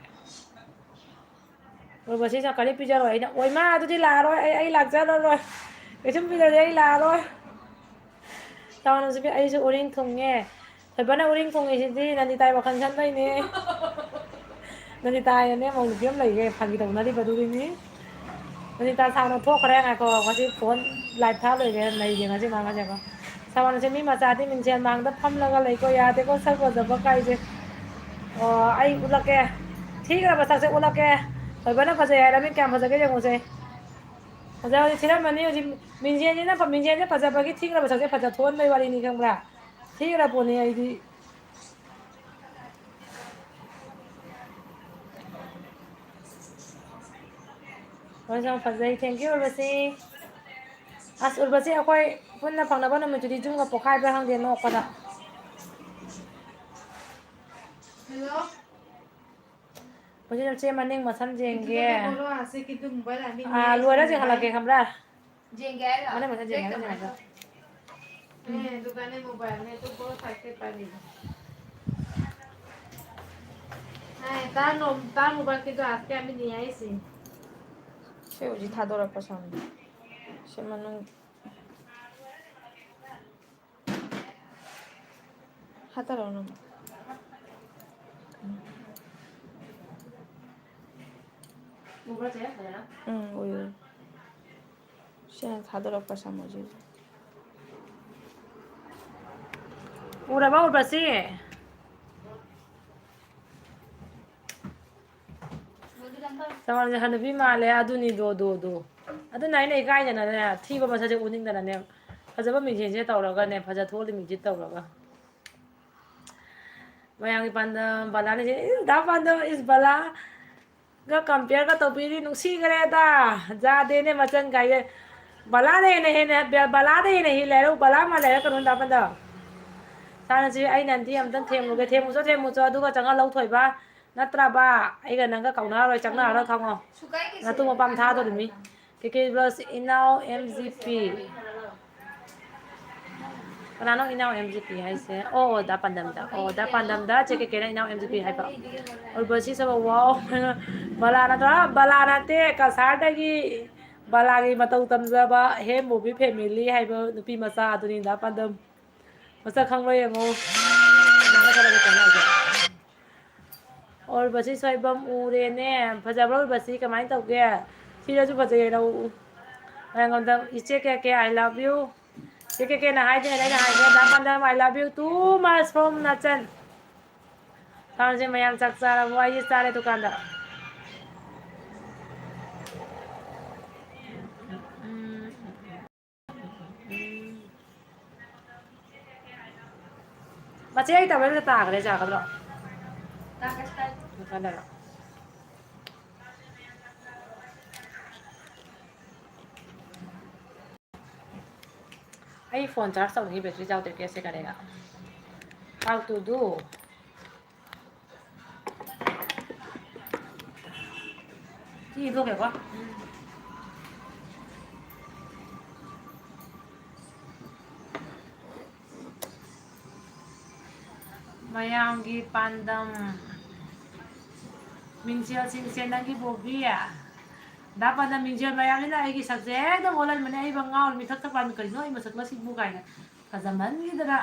ꯎꯔꯕꯁꯤ ꯆꯥꯛꯀꯗꯤ ꯄꯤꯖꯔꯣꯏ ꯑꯩꯅ꯫ ꯑꯣꯏ ꯃꯥ, ꯑꯗꯨꯗꯤ ꯂꯥꯛꯑꯔꯣꯏ ꯑꯩ, ꯑꯩ ꯂꯥꯛꯆꯔꯔꯣꯏ꯫ ꯀꯩꯁꯨꯝ ꯄꯤꯖꯗꯦ, ꯑꯩ ꯂꯥꯛꯑꯔꯣꯏ꯫ ꯇꯥꯃꯣ ꯅꯨꯡꯁꯤꯕꯤ, ꯑꯩꯁꯨ ꯎꯔꯤꯡ ꯊꯨꯡꯉꯦ꯫ ꯊꯣꯏꯕꯅ ꯎꯔꯤꯡ ꯊꯨꯡꯉꯤꯁꯤꯗꯤ ꯅꯟꯗꯤꯇꯥꯏ ꯋꯥꯈꯜ ꯈꯟꯕꯩꯅꯦ꯫ ꯅꯟꯗꯤꯇꯥ ꯍꯥꯏꯅꯅꯦ ꯃꯧ ꯅꯨꯄꯤ ꯑꯃ ꯂꯩꯌꯦ, ꯐꯥꯒꯤ ꯇꯧꯅꯔꯤꯕ ꯑꯗꯨꯒꯤꯅꯤ꯫ ꯅꯟꯗꯤꯇꯥ ꯁꯥꯡꯅ ꯊꯣꯛꯈ꯭ꯔꯦ꯫ ꯉꯥꯏꯈꯣ, ꯉꯁꯤ phone live ꯊꯥ ꯂꯣꯏꯔꯦ, ꯂꯩꯔꯦ ꯉꯁꯤ ꯃꯥ ꯉꯁꯤ꯫ ꯁꯥꯃꯟꯁꯦ ꯃꯤ ꯃꯆꯥꯗꯤ ꯃꯤꯡꯁꯦꯜ ꯃꯥꯡꯗ ꯐꯝꯂꯒ ꯂꯩꯀꯣ, ꯌꯥꯗꯦꯀꯣ ꯁꯛ ꯐꯖꯕ ꯀꯥꯏꯁꯦ꯫ ꯑꯣ, ꯑꯩ ꯎꯠꯂꯛꯀꯦ꯫ ꯊꯤꯈ꯭ꯔꯕ ꯁꯛꯁꯦ ꯎꯠꯂꯛꯀꯦ꯫ ꯊꯣꯏꯕꯅ ꯐꯖꯩ ꯍꯥꯏꯔꯃꯤ, ꯀꯌꯥꯝ ꯐꯖꯒꯦ ꯌꯦꯡꯉꯨꯁꯦ꯫ ꯐꯖꯕꯗꯤ ꯊꯤꯔꯝꯃꯅꯤ ꯍꯧꯖꯤꯛ꯫ ꯃꯤꯡꯁꯦꯜꯁꯤꯅ ꯐ-, ꯃꯤꯡꯁꯦꯜꯁꯦ ꯐꯖꯕꯒꯤ ꯊꯤꯈ꯭ꯔꯕ ꯁꯛꯁꯦ ꯐꯖ ꯊꯣꯛꯍꯟꯕꯩ ꯋꯥꯔꯤꯅꯤ, ꯈꯪꯕ꯭ꯔꯥ? ꯊꯤꯈ꯭ꯔ ꯄꯣꯠꯅꯤ ꯑꯩꯗꯤ꯫ ꯍꯣꯏ, ꯌꯥꯝ ꯐꯖꯩ꯫ Thank you, ꯎꯔꯕꯁꯤ꯫ ꯑꯁ, ꯎꯔꯕꯁꯤ, ꯑꯩꯈꯣꯏ ꯄꯨꯟꯅ ꯐꯪꯅꯕ ꯅꯨꯃꯤꯠꯇꯨꯗꯤ ꯌꯨꯝꯒ ꯄꯣꯛꯈꯥꯏꯕ꯭ꯔꯥ ꯈꯪꯗꯦ ꯅꯣꯛꯄꯗ꯫ ꯍꯧꯖꯤꯛ ꯆꯦ ꯃꯅꯤꯡ ꯃꯁꯝ ꯌꯦꯡꯒꯦ꯫ ꯑꯥ, ꯂꯣꯏꯔ ꯌꯦꯡꯍꯜꯂꯛꯀꯦ, ꯈꯪꯕ꯭ꯔꯥ? ꯌꯦꯡꯒꯦ ꯍꯥꯏꯔꯣ? ꯃꯅꯤꯡ ꯃꯁꯝ ꯌꯦꯡꯒꯦ, ꯃꯅꯤꯡ ꯃꯁꯝ꯫ ꯑꯦ, ꯗꯨꯀꯥꯟꯗꯩ ꯃꯣꯕꯥꯏꯜꯅꯦ, ꯑꯗꯨ ꯕꯣꯔꯣ ꯁꯥꯏꯖꯇ ꯄꯥꯏꯔꯤꯕ꯫ ꯑꯦ, ꯇꯥꯅꯣ, ꯇꯥꯅꯣ ꯕꯥꯀꯤꯗꯣ ꯑꯥꯁ ꯀꯌꯥ ꯃꯤꯅꯤ ꯍꯥꯏꯁꯤ? ꯁꯤ ꯍꯧꯖꯤꯛ ꯊꯥꯗꯣꯔꯛꯄ ꯁꯝꯅꯤ꯫ ꯁꯤ ꯃꯅꯨꯡ ꯍꯥꯠꯇꯔꯛꯑꯣ ꯅꯪ꯫ ꯎꯕ꯭ꯔꯥ ꯆꯦ, ꯐꯖꯅ? ꯎꯝ, ꯎꯏ, ꯎꯏ꯫ ꯁꯤ ꯍꯥꯟꯅ ꯊꯥꯗꯣꯔꯛꯄ ꯁꯝꯃꯣ ꯁꯤꯁꯦ꯫ ꯎꯔꯕ, ꯎꯔꯕ ꯁꯤ? ꯆꯃꯝꯅ ꯍꯅꯨꯕꯤ ꯃꯥꯜꯂꯦ, ꯑꯗꯨꯅꯤ ꯗꯣ, ꯗꯣ, ꯗꯣ꯫ ꯑꯗꯨꯅ ꯑꯩꯅ ꯏꯀꯥꯏꯗꯅꯅꯦ, ꯊꯤꯕ ꯃꯁꯛꯁꯦ ꯎꯅꯤꯡꯗꯅꯅꯦ, ꯐꯖꯕ ꯃꯤꯡꯁꯦꯜꯁꯦ ꯇꯧꯔꯒꯅꯦ, ꯐꯖ ꯊꯣꯛꯍꯜꯂꯤ ꯃꯤꯡꯁꯦ ꯇꯧꯔꯒ꯫ ꯃꯌꯥꯝꯒꯤ ꯄꯥꯟꯗꯝ ꯕꯂꯥꯅ ꯁꯤ, ꯏꯁ, ꯗꯥ ꯄꯥꯟꯗꯝ ꯏꯁ ꯕꯂꯥꯒ compare ꯒ ꯇꯧꯕꯤꯔꯤ, ꯅꯨꯡꯁꯤꯈ꯭ꯔꯦꯗ꯫ ꯌꯥꯗꯦꯅꯦ ꯃꯆꯟ ꯀꯥꯏꯁꯦ꯫ ꯕꯂꯥꯅ ꯍꯦꯟꯅ, ꯍꯦꯟꯅ, ꯕꯂꯥꯗ ꯍꯦꯟꯅ ꯍꯦꯜꯂꯦ ꯍꯥꯏꯔꯒ ꯕꯂꯥ ꯃꯥꯜꯂꯦ ꯍꯥꯏꯔꯛꯀꯅꯨ ꯗꯥ ꯄꯥꯟꯗꯝ꯫ ꯁꯥꯟꯅꯁꯤ, ꯑꯩꯅ ꯑꯟꯇꯤ ꯑꯝꯇꯪ ꯊꯦꯝꯃꯨꯒꯦ, ꯊꯦꯝꯃꯨꯆꯣ, ꯊꯦꯝꯃꯨꯆꯣ, ꯑꯗꯨꯒ ꯆꯪꯍꯜꯂꯧ ꯊꯣꯏꯕ꯫ ꯅꯠꯇ꯭ꯔꯕ? ꯑꯩꯒ ꯅꯪꯒ ꯀꯥꯎꯅꯔꯔꯣꯏ, ꯆꯪꯅꯔꯔꯣꯏ ꯈꯪꯉꯣ꯫ ꯅꯇꯨ ꯃꯄꯥꯝ ꯊꯥꯗꯣꯔꯤꯃꯤ꯫ ꯀꯦ ꯀꯦ ꯕ꯭ꯂꯣꯛꯁ ꯏꯅꯥꯎ ꯑꯦꯝ ꯖꯤ ꯄꯤ꯫ ꯀꯅꯥꯅꯣ ꯏꯅꯥꯎ ꯑꯦꯝ ꯖꯤ ꯄꯤ ꯍꯥꯏꯁꯦ? ꯑꯣ, ꯑꯣ, ꯗꯥ ꯄꯥꯟꯗꯝꯗ꯫ ꯑꯣ, ꯗꯥ ꯄꯥꯟꯗꯝꯗ ꯆꯦ ꯀꯦ ꯀꯦꯅ ꯏꯅꯥꯎ ꯑꯦꯝ ꯖꯤ ꯄꯤ ꯍꯥꯏꯕ꯫ ꯎꯔꯕꯁꯤ ꯁꯕ, ꯋꯥꯎ꯫ ꯕꯂꯥ ꯅꯠꯇ꯭ꯔꯣ? ꯕꯂꯥ ꯅꯠꯇꯦ, ꯀꯁꯥꯔꯗꯒꯤ ꯕꯂꯥꯒꯤ ꯃꯇꯧ ꯇꯝꯖꯕ ꯍꯦꯝ ꯕꯣꯕꯤ ꯐꯦꯃꯤꯂꯤ ꯍꯥꯏꯕ ꯅꯨꯄꯤ ꯃꯆꯥ ꯑꯗꯨꯅꯤ ꯗꯥ ꯄꯥꯟꯗꯝ꯫ ꯃꯁꯛ ꯈꯪꯕ꯭ꯔꯥ ꯌꯦꯡꯉꯣ꯫ ꯀꯅꯥꯅ ꯀꯅꯥꯒ ꯆꯪꯉꯛꯏꯁꯦ? ꯑꯣꯔꯕꯁꯤ ꯁꯣꯏꯕꯝ ꯎꯔꯦꯅꯦ꯫ ꯐꯖꯕ꯭ꯔꯥ ꯑꯣꯔꯕꯁꯤ? ꯀꯃꯥꯏꯅ ꯇꯧꯒꯦ? ꯊꯤꯔꯁꯨ ꯐꯖꯩ ꯍꯥꯏꯔꯛꯎ꯫ ꯑꯩꯉꯣꯟꯗ ꯏꯆꯦ ꯀꯦ ꯀꯦ, I love you꯫ ꯏꯆꯦ ꯀꯦ ꯀꯦꯅ ꯍꯥꯏꯗ꯭ꯔꯤꯉꯩꯗ ꯑꯩꯅ ꯍꯥꯏꯒꯦ, ꯗꯥ ꯄꯥꯟꯗꯝ, I love you too much from ꯅꯆꯟ꯫ ꯊꯥꯎꯁꯦ ꯃꯌꯥꯝ ꯆꯥꯛ ꯆꯥꯔꯕꯣ? ꯑꯩꯗꯤ ꯆꯥꯔꯦ ꯗꯨꯀꯥꯟꯗ꯫ ꯎꯝ꯫ ꯃꯆꯦ ꯑꯩ ꯇꯧꯕꯩꯗꯨꯗ ꯇꯥꯈ꯭ꯔꯦ, ꯌꯥꯒꯗ꯭ꯔꯣ? ꯀꯩꯅꯣ? ꯑꯩ ꯐꯣꯟ ꯆꯥꯔꯖ ꯇꯧꯅꯤꯡꯉꯤ, ꯕꯦꯇ꯭ꯔꯤ ꯌꯥꯎꯗ꯭ꯔꯦ, ꯀꯦꯁꯁꯦ ꯀꯔꯤꯒ? How to do? ꯁꯤ ꯏꯟꯊꯣꯛꯀꯦꯀꯣ꯫ ꯎꯝ꯫ ꯃꯌꯥꯝꯒꯤ ꯄꯥꯟꯗꯝ꯫ ꯃꯤꯡꯁꯦꯜꯁꯤꯡꯁꯦ ꯅꯪꯒꯤ ꯕꯣꯕꯤ꯫ ꯗꯥ ꯄꯥꯟꯗꯝ, ꯃꯤꯡꯁꯦꯜ ꯃꯌꯥꯝꯁꯤꯅ ꯑꯩꯒꯤ ꯁꯛꯁꯦ ꯍꯦꯛꯇ ꯑꯣꯜꯍꯟꯕꯅꯦ꯫ ꯑꯩꯕ ꯉꯥꯎꯔꯦ, ꯃꯤꯊꯛ ꯊꯛ ꯄꯥꯟ ꯀꯔꯤꯅꯣ ꯑꯩ ꯃꯁꯛ ꯃꯁꯤꯕꯨ ꯀꯥꯏꯅ ꯐꯖꯃꯟꯈꯤꯗꯅ꯫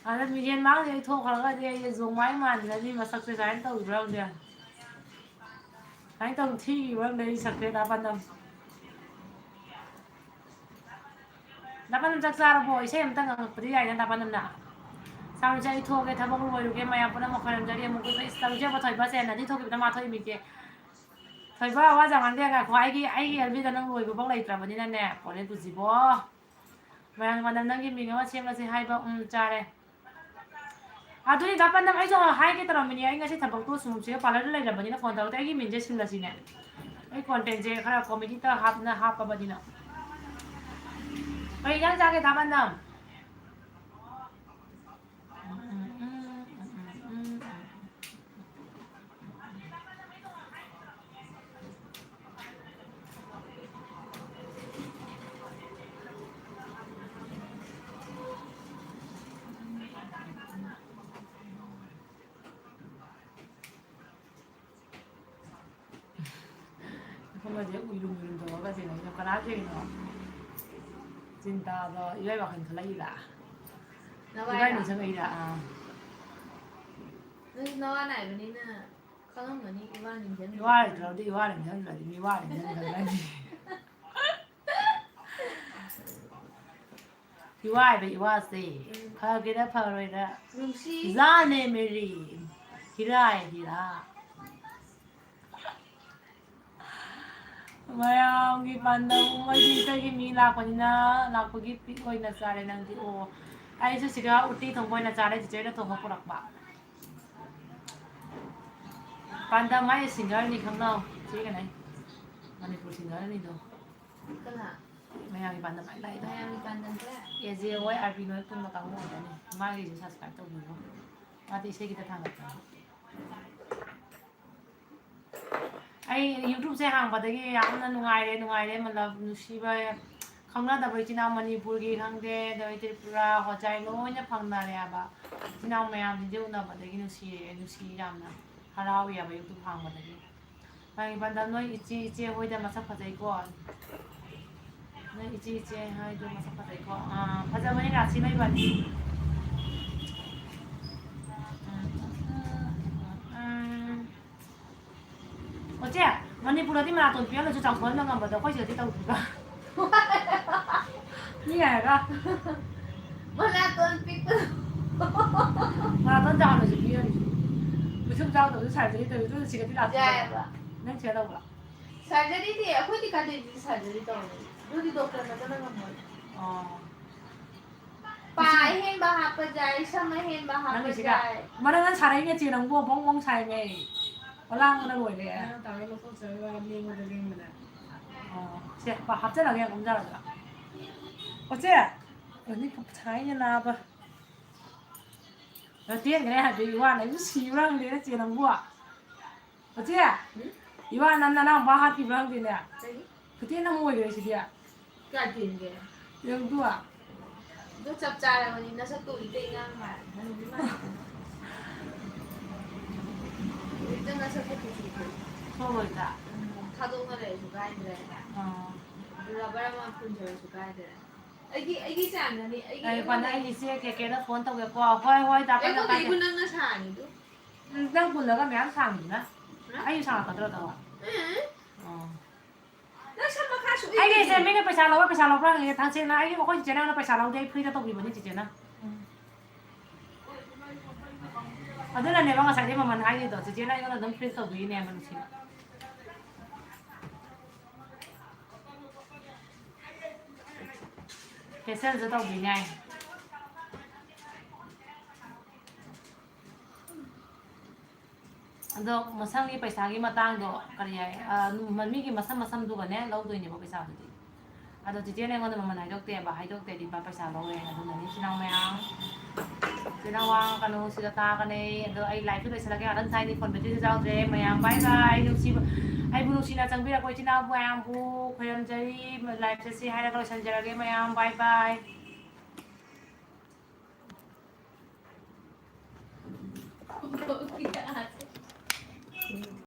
ꯑꯗ ꯃꯤꯡꯁꯦꯜ ꯃꯥꯡꯁꯦ ꯑꯩ ꯊꯣꯛꯈ꯭ꯔꯒꯗꯤ ꯑꯩꯁꯦ ꯖꯣꯡꯃꯥꯏ ꯃꯥꯟꯈ꯭ꯔꯅꯤ, ꯃꯁꯛꯁꯦ ꯁꯨꯃꯥꯏꯅ ꯇꯧꯈꯤꯕ꯭ꯔꯥ ꯈꯪꯗꯦ꯫ ꯁꯨꯃꯥꯏꯅ ꯇꯧ ꯊꯤꯈꯤꯕ꯭ꯔꯥ ꯈꯪꯗꯦ ꯑꯩ ꯁꯛꯁꯦ, ꯗꯥ ꯄꯥꯟꯗꯝ꯫ ꯗꯥ ꯄꯥꯟꯗꯝ ꯆꯥꯛ ꯆꯥꯔꯕꯣ? ꯏꯁꯩ ꯑꯝꯇ ꯉꯪꯉꯛꯄꯗꯤ ꯌꯥꯏꯅ, ꯗꯥ ꯄꯥꯟꯗꯝꯅ꯫ ꯁꯥꯎꯟꯁꯦ ꯑꯩ ꯊꯣꯛꯑꯒꯦ, ꯊꯕꯛ ꯂꯣꯏꯔꯨꯒꯦ, ꯃꯌꯥꯝ ꯄꯨꯝꯅꯃꯛ ꯈꯣꯏꯔꯝꯖꯔꯤ꯫ ꯑꯃꯨꯛ ꯑꯩꯈꯣꯏ ꯇꯧꯖꯕ ꯊꯣꯏꯕꯁꯦ, ꯅꯗꯤ ꯊꯣꯛꯈꯤꯕꯗ ꯃꯥ ꯊꯣꯛꯏ ꯃꯤꯁꯦ꯫ ꯊꯣꯏꯕ, ꯋꯥ ꯌꯥꯝ ꯉꯥꯡꯗꯦ, ꯉꯥꯏꯈꯣ, ꯑꯩꯒꯤ, ꯑꯩꯒꯤ ꯑꯦꯜꯕꯤꯗ ꯅꯪ ꯂꯣꯏꯕꯐꯥꯎ ꯂꯩꯇ꯭ꯔꯕꯅꯤꯅꯅꯦ, ꯄꯣꯔꯦ ꯇꯨꯖꯤꯕꯣ꯫ ꯃꯌꯥꯝ ꯃꯥꯟꯅ ꯅꯪꯒꯤ ꯃꯤꯡ ꯑꯃ ꯁꯦꯝꯃꯁꯦ ꯍꯥꯏꯕ, ꯎꯝ, ꯆꯥꯔꯦ꯫ ꯑꯗꯨꯅꯤ ꯗꯥ ꯄꯥꯟꯗꯝ, ꯑꯩꯁꯨ ꯍꯥꯏꯒꯦ ꯇꯧꯔꯝꯃꯤꯅꯦ, ꯑꯩ ꯉꯁꯤ ꯊꯕꯛꯇꯣ ꯁꯨꯝꯁꯤꯒ ꯄꯥꯔꯂꯔꯗ ꯂꯩꯔꯕꯅꯤꯅ ꯐꯣꯟ ꯇꯧꯔꯛꯇꯦ, ꯑꯩꯒꯤ ꯃꯤꯡꯁꯦ ꯁꯤꯜꯂꯁꯤꯅꯦ꯫ ꯑꯩ ꯀꯣꯟꯇꯦꯟꯁꯦ ꯈꯔ ꯀꯣꯃꯦꯗꯤꯇ ꯍꯥꯞꯅ ꯍꯥꯞꯄꯕꯅꯤꯅ꯫ ꯀꯩ ꯏꯟꯖꯥꯡ ꯆꯥꯒꯦ ꯗꯥ ꯄꯥꯟꯗꯝ? ꯐꯝꯕꯁꯦ ꯎꯏꯔꯨꯝ ꯎꯏꯔꯨꯝ ꯇꯧꯔꯒ ꯆꯦꯟꯅꯩꯅꯣ? ꯀꯅꯥ ꯆꯦꯟꯅꯣ? ꯆꯤꯟꯇꯥꯗꯣ ꯏꯕꯥꯏ ꯋꯥꯈꯜ ꯈꯜꯂꯛꯏꯔꯥ? ꯅꯕꯥꯏꯔꯣ? ꯏꯕꯥꯏ ꯅꯤꯡꯁꯤꯡꯉꯛꯏꯔꯥ? ꯑꯥ꯫ ꯅꯪꯁꯨ ꯅꯋꯥ ꯅꯥꯏꯕꯅꯤꯅ ꯈꯪꯉꯝꯒꯅꯤ, ꯏꯋꯥ ꯅꯤꯡꯁꯤꯡꯗ꯭ꯔꯗꯤ꯫ ꯏꯋꯥ ꯂꯩꯇ꯭ꯔꯕꯗꯤ ꯏꯋꯥ ꯅꯤꯡꯁꯤꯡꯗ꯭ꯔꯗꯤ ꯃꯤꯋꯥ ꯅꯤꯡꯁꯤꯡꯈ꯭ꯔꯅꯤ꯫ ꯏꯋꯥ ꯍꯥꯏꯕ ꯏꯋꯥꯁꯦ ꯎꯝ꯫ ꯐꯒꯦꯔꯥ ꯐꯔꯣꯏꯔꯥ ꯅꯨꯡꯁꯤ꯫ ꯖꯥꯅꯦ ꯃꯦꯔꯤ꯫ ꯍꯤꯔꯥ ꯍꯦ ꯍꯤꯔꯥ꯫ ꯃꯌꯥꯝꯒꯤ ꯄꯥꯟꯗꯝ, ꯃꯣꯏꯗꯤ ꯏꯇꯩꯒꯤ ꯃꯤ ꯂꯥꯛꯄꯅꯤꯅ ꯂꯥꯛꯄꯒꯤ ꯄꯤꯛ ꯑꯣꯏꯅ ꯆꯥꯔꯦ ꯅꯪꯗꯤ꯫ ꯑꯣ, ꯑꯩꯁꯨ ꯁꯤꯗ ꯎꯇꯤ ꯊꯣꯡꯕ ꯑꯣꯏꯅ ꯆꯥꯔꯦ, ꯆꯤꯆꯦꯅ ꯊꯣꯡꯕ ꯄꯨꯔꯛꯄ꯫ ꯄꯥꯟꯗꯝ ꯍꯥꯏꯁꯦ ꯁꯤꯡꯒꯔꯅꯤ ꯈꯪꯅꯧ, ꯆꯦ ꯀꯩꯅꯣ, ꯃꯅꯤꯄꯨꯔ ꯁꯤꯡꯒꯔꯅꯤꯗꯣ꯫ ꯀꯅꯥ? ꯃꯌꯥꯝꯒꯤ ꯄꯥꯟꯗꯝ ꯍꯥꯏ ꯂꯥꯛꯏꯗꯣ꯫ ꯃꯌꯥꯝꯒꯤ ꯄꯥꯟꯗꯝꯁꯦ? ꯑꯦ ꯖꯦ ꯍꯣꯏ, ꯑꯥꯔ ꯕꯤ ꯍꯣꯏ ꯄꯨꯟꯕ ꯀꯥꯡꯕꯨ ꯉꯥꯛꯇꯅꯤ꯫ ꯃꯥꯒꯤꯁꯨ subscribe ꯇꯧꯕꯤꯌꯣ꯫ ꯃꯥꯗꯤ ꯏꯁꯩ ꯈꯤꯇ ꯊꯥꯒꯠꯄꯅꯤ꯫ ꯑꯩ YouTubeꯁꯦ ꯍꯥꯡꯕꯗꯒꯤ ꯌꯥꯝꯅ ꯅꯨꯡꯉꯥꯏꯔꯦ, ꯅꯨꯡꯉꯥꯏꯔꯦ, ꯃꯇꯂꯕ ꯅꯨꯡꯁꯤꯕ, ꯈꯪꯅꯗꯕ ꯏꯆꯤꯟ ꯏꯅꯥꯎ ꯃꯅꯤꯄꯨꯔꯒꯤ ꯈꯪꯗꯦ, ꯑꯗꯩ ꯇ꯭ꯔꯤꯄꯨꯔꯥ, ꯍꯣꯖꯥꯏ ꯂꯣꯏꯅ ꯐꯪꯅꯔꯦ ꯍꯥꯏꯕ꯫ ꯏꯆꯤꯟ ꯏꯅꯥꯎ ꯃꯌꯥꯝꯁꯤꯡꯁꯦ ꯎꯅꯕꯗꯒꯤ ꯅꯨꯡꯁꯤꯔꯦ, ꯅꯨꯡꯁꯤ ꯌꯥꯝꯅ꯫ ꯍꯔꯥꯎꯏ ꯍꯥꯏꯕ YouTube ꯍꯥꯡꯕꯗꯒꯤ꯫ ꯃꯥꯒꯤ ꯄꯥꯟꯗꯝ ꯅꯣꯏ ꯏꯆꯦ, ꯏꯆꯦ ꯍꯣꯏꯗ ꯃꯁꯛ ꯐꯖꯩꯀꯣ꯫ ꯅꯣꯏ ꯏꯆꯦ, ꯏꯆꯦ ꯍꯥꯏꯗꯣ ꯃꯁꯛ ꯐꯖꯩꯀꯣ꯫ ꯑꯥ, ꯐꯖꯕꯅꯤ ꯔꯥꯁꯤ ꯂꯩꯕꯅꯤ꯫ ꯎꯝ, ꯎꯝ, ꯎꯝ, ꯎꯝ꯫ ꯑꯣ ꯆꯦ, ꯃꯅꯤꯄꯨꯔꯗꯗꯤ ꯃꯅꯥꯇꯣꯟ ꯄꯤꯛꯍꯜꯂꯁꯨ ꯆꯥꯎꯊꯣꯛꯍꯟꯕ ꯉꯝꯕꯗꯣ ꯑꯩꯈꯣꯏ ꯁꯤꯗꯗꯤ ꯇꯧꯗ꯭ꯔꯤꯕ꯫ ꯃꯤ ꯍꯥꯏꯔꯒ꯫ ꯃꯅꯥꯇꯣꯟ ꯄꯤꯛꯄꯗꯣ꯫ ꯃꯅꯥꯇꯣꯟ ꯆꯥꯎꯍꯜꯂꯁꯨ ꯄꯤꯛꯍꯜꯂꯁꯨ꯫ ꯄꯤꯁꯨꯝ ꯆꯥꯎꯗꯕꯁꯨ surgery ꯇꯧꯏ, ꯑꯗꯨꯅ ꯁꯤꯒꯗꯤ ꯂꯥꯛꯇꯦ꯫ ꯌꯥꯏꯑꯕ꯫ ꯅꯪ ꯁꯤꯒ ꯇꯧꯕ꯭ꯔꯥ? Surgeryꯗꯤ ꯑꯩꯈꯣꯏꯗꯤ ꯀꯥꯏꯗꯩꯗꯤ surgery ꯇꯧꯔꯅꯤ? ꯑꯗꯨꯗꯤ doctorꯅ ꯆꯠꯅ ꯉꯝꯃꯣꯏ꯫ ꯑꯣ꯫ ꯄꯥ ꯑꯍꯦꯟꯕ ꯍꯥꯞꯄ ꯌꯥꯏ, ꯁꯝ ꯑꯍꯦꯟꯕ ꯍꯥꯞꯄ ꯅꯪꯒꯤꯁꯤꯒ ꯌꯥꯏ꯫ ꯃꯔꯪ ꯅꯪ ꯁꯥꯔꯛꯏꯅꯦ ꯆꯦ ꯅꯪꯕꯨ, ꯕꯣꯡ ꯕꯣꯡ ꯁꯥꯏꯃꯦ꯫ ꯑꯣꯂꯥꯡꯕꯅ ꯂꯣꯏꯔꯦ꯫ ꯅꯪ ꯇꯥꯔ ꯂꯧꯊꯣꯛꯆꯔꯒ ꯂꯦꯡꯕꯗ ꯂꯦꯡꯕꯗ꯫ ꯑꯣ, ꯁꯦ, ꯄꯥ ꯍꯥꯞꯆꯜꯂꯒꯦ ꯌꯥꯝ ꯀꯨꯝꯖꯔꯒ꯫ ꯑꯣ ꯆꯦ, ꯑꯅꯤ ꯁꯥꯏꯅ ꯅꯥꯕ꯫ ꯇꯦꯟꯈ꯭ꯔꯦ ꯍꯥꯏꯕꯗꯤ ꯏꯋꯥꯅ ꯑꯩꯕꯨ ꯁꯤꯕ꯭ꯔꯥ ꯈꯪꯗꯦꯅꯦ ꯆꯦ ꯅꯪꯕꯨ꯫ ꯑꯣꯆꯦ, ꯎꯝ? ꯏꯋꯥ ꯅꯪ ꯅꯅꯥꯎꯄꯥ ꯍꯥꯠꯈꯤꯕ꯭ꯔꯥ ꯈꯪꯗꯦꯅꯦ꯫ ꯀꯔꯤ? ꯈꯨꯇꯦꯟ ꯑꯃ ꯑꯣꯏꯈ꯭ꯔꯦ ꯁꯤꯗꯤ꯫ ꯀꯌꯥ ꯇꯦꯟꯒꯦ? ꯌꯦꯡꯉꯨꯗꯨ꯫ ꯑꯗꯨ ꯆꯞ ꯆꯥꯔꯕꯅꯤ, ꯅꯁꯛꯇꯣ ꯎꯔꯤꯗ ꯏꯉꯥꯡ ꯃꯥꯜꯂꯦ, ꯍꯅꯨꯕꯤ ꯃꯥꯜꯂꯦ꯫ ꯎꯔꯤꯗ ꯅꯁꯛꯇꯣ ꯀꯨꯆꯨꯗꯣ꯫ ꯊꯣꯛꯑꯣꯏꯗ꯫ ꯎꯝ, ꯊꯥꯗꯣꯛꯅ ꯂꯩꯔꯁꯨ ꯀꯥꯏꯗ꯭ꯔꯦ꯫ ꯑꯥ꯫ ꯔꯕꯔ ꯑꯃ ꯄꯨꯟꯖꯔꯁꯨ ꯀꯥꯏꯗ꯭ꯔꯦ꯫ ꯑꯩꯒꯤ, ꯑꯩꯒꯤ ꯆꯥꯟꯅꯅꯤ, ꯑꯩꯒꯤ ꯂꯥꯏꯔꯤꯛ ꯄꯥꯅ ꯑꯩꯒꯤ ꯆꯦ ꯀꯦꯀꯦꯗ phone ꯇꯧꯒꯦꯀꯣ꯫ ꯍꯣꯏ, ꯍꯣꯏ, ꯗꯥ ꯀꯟꯅ ꯑꯩꯉꯣꯟꯗ ꯄꯥꯏꯖꯦ꯫ ꯏꯕꯨ ꯅꯪꯅ ꯁꯥꯔꯤꯗꯨ꯫ ꯎꯝ, ꯅꯪ ꯄꯨꯜꯂꯒ ꯃꯌꯥꯝ ꯁꯥꯡꯕꯅꯤꯅ꯫ ꯍꯥ? ꯑꯩꯁꯨ ꯁꯥꯡꯉꯛꯀꯗ꯭ꯔꯣ ꯑꯗꯣ? ꯎꯝ꯫ ꯑꯣ꯫ ꯅꯪ ꯁꯝ ꯃꯈꯥ ꯁꯨꯛꯏ ꯑꯩꯒꯤ ꯏꯆꯦ ꯏꯗꯦ꯫ ꯃꯤꯅ ꯄꯩꯁꯥ ꯂꯧꯕ, ꯄꯩꯁꯥ ꯂꯧꯕ꯭ꯔꯥ ꯍꯪꯉꯦ ꯊꯥꯡꯁꯦꯅ꯫ ꯑꯩꯒꯤ, ꯑꯩꯈꯣꯏ ꯆꯤꯆꯦꯅ ꯑꯩꯉꯣꯟꯗ ꯄꯩꯁꯥ ꯂꯧꯗꯦ, ꯑꯩ free ꯗ ꯇꯧꯕꯤꯕꯅꯤ ꯆꯤꯆꯦꯅ꯫ ꯎꯝ꯫ ꯑꯗꯨꯅꯅꯦꯕ ꯉꯁꯥꯏꯗꯩ ꯃꯃꯜ ꯍꯥꯏꯔꯤꯗꯣ꯫ ꯆꯤꯆꯦꯅ ꯑꯩꯉꯣꯟꯗ ꯑꯗꯨꯝ free ꯗ ꯇꯧꯕꯤꯔꯤꯅꯦꯕ ꯅꯨꯡꯁꯤꯅ꯫ Facial ꯁꯨ ꯇꯧꯕꯤꯅꯦ ꯍꯥꯏ꯫ ꯑꯗꯣ ꯃꯁꯝꯒꯤ ꯄꯩꯁꯥꯒꯤ ꯃꯇꯥꯡꯗꯣ ꯀꯔꯤ ꯍꯥꯏ, ꯑ, ꯃꯤꯒꯤ ꯃꯁꯝ ꯃꯁꯝꯗꯨꯒꯅꯦ ꯂꯧꯗꯣꯏꯅꯦꯕ ꯄꯩꯁꯥꯗꯨꯗꯤ꯫ ꯑꯗꯣ ꯆꯤꯆꯦꯅ ꯑꯩꯉꯣꯟꯗ ꯃꯃꯜ ꯍꯥꯏꯗꯣꯛꯇꯦꯕ, ꯍꯥꯏꯗꯣꯛꯇꯦꯗꯤ ꯄ-, ꯄꯩꯁꯥ ꯂꯧꯔꯦ꯫ ꯑꯗꯨꯅꯅꯤ ꯏꯆꯤꯟ ꯏꯅꯥꯎ ꯃꯌꯥꯝ, ꯏꯆꯤꯟ ꯏꯅꯥꯎ ꯋꯥ ꯉꯥꯡꯉꯛꯀꯅꯨ, ꯁꯤꯗ ꯇꯥꯒꯅꯤ꯫ ꯑꯗꯣ ꯑꯩ live ꯁꯨ ꯂꯣꯏꯁꯤꯜꯂꯒꯦ, ꯉꯥꯛꯇꯪ ꯊꯥꯏꯅꯤ, phone battery ꯁꯨ ꯌꯥꯎꯗ꯭ꯔꯦ꯫ ꯃꯌꯥꯝ bye bye, ꯅꯨꯡꯁꯤꯕ꯫ ꯑꯩꯕꯨ ꯅꯨꯡꯁꯤꯅ ꯆꯪꯕꯤꯔꯛꯄ ꯏꯆꯤꯟ ꯏꯅꯥꯎ ꯃꯌꯥꯝꯕꯨ ꯈꯣꯏꯔꯝꯖꯔꯤ꯫ Live ꯁꯦ ꯁꯤ ꯍꯥꯏꯔꯒ ꯂꯣꯏꯁꯤꯟꯖꯔꯒꯦ ꯃꯌꯥꯝ꯫ Bye bye꯫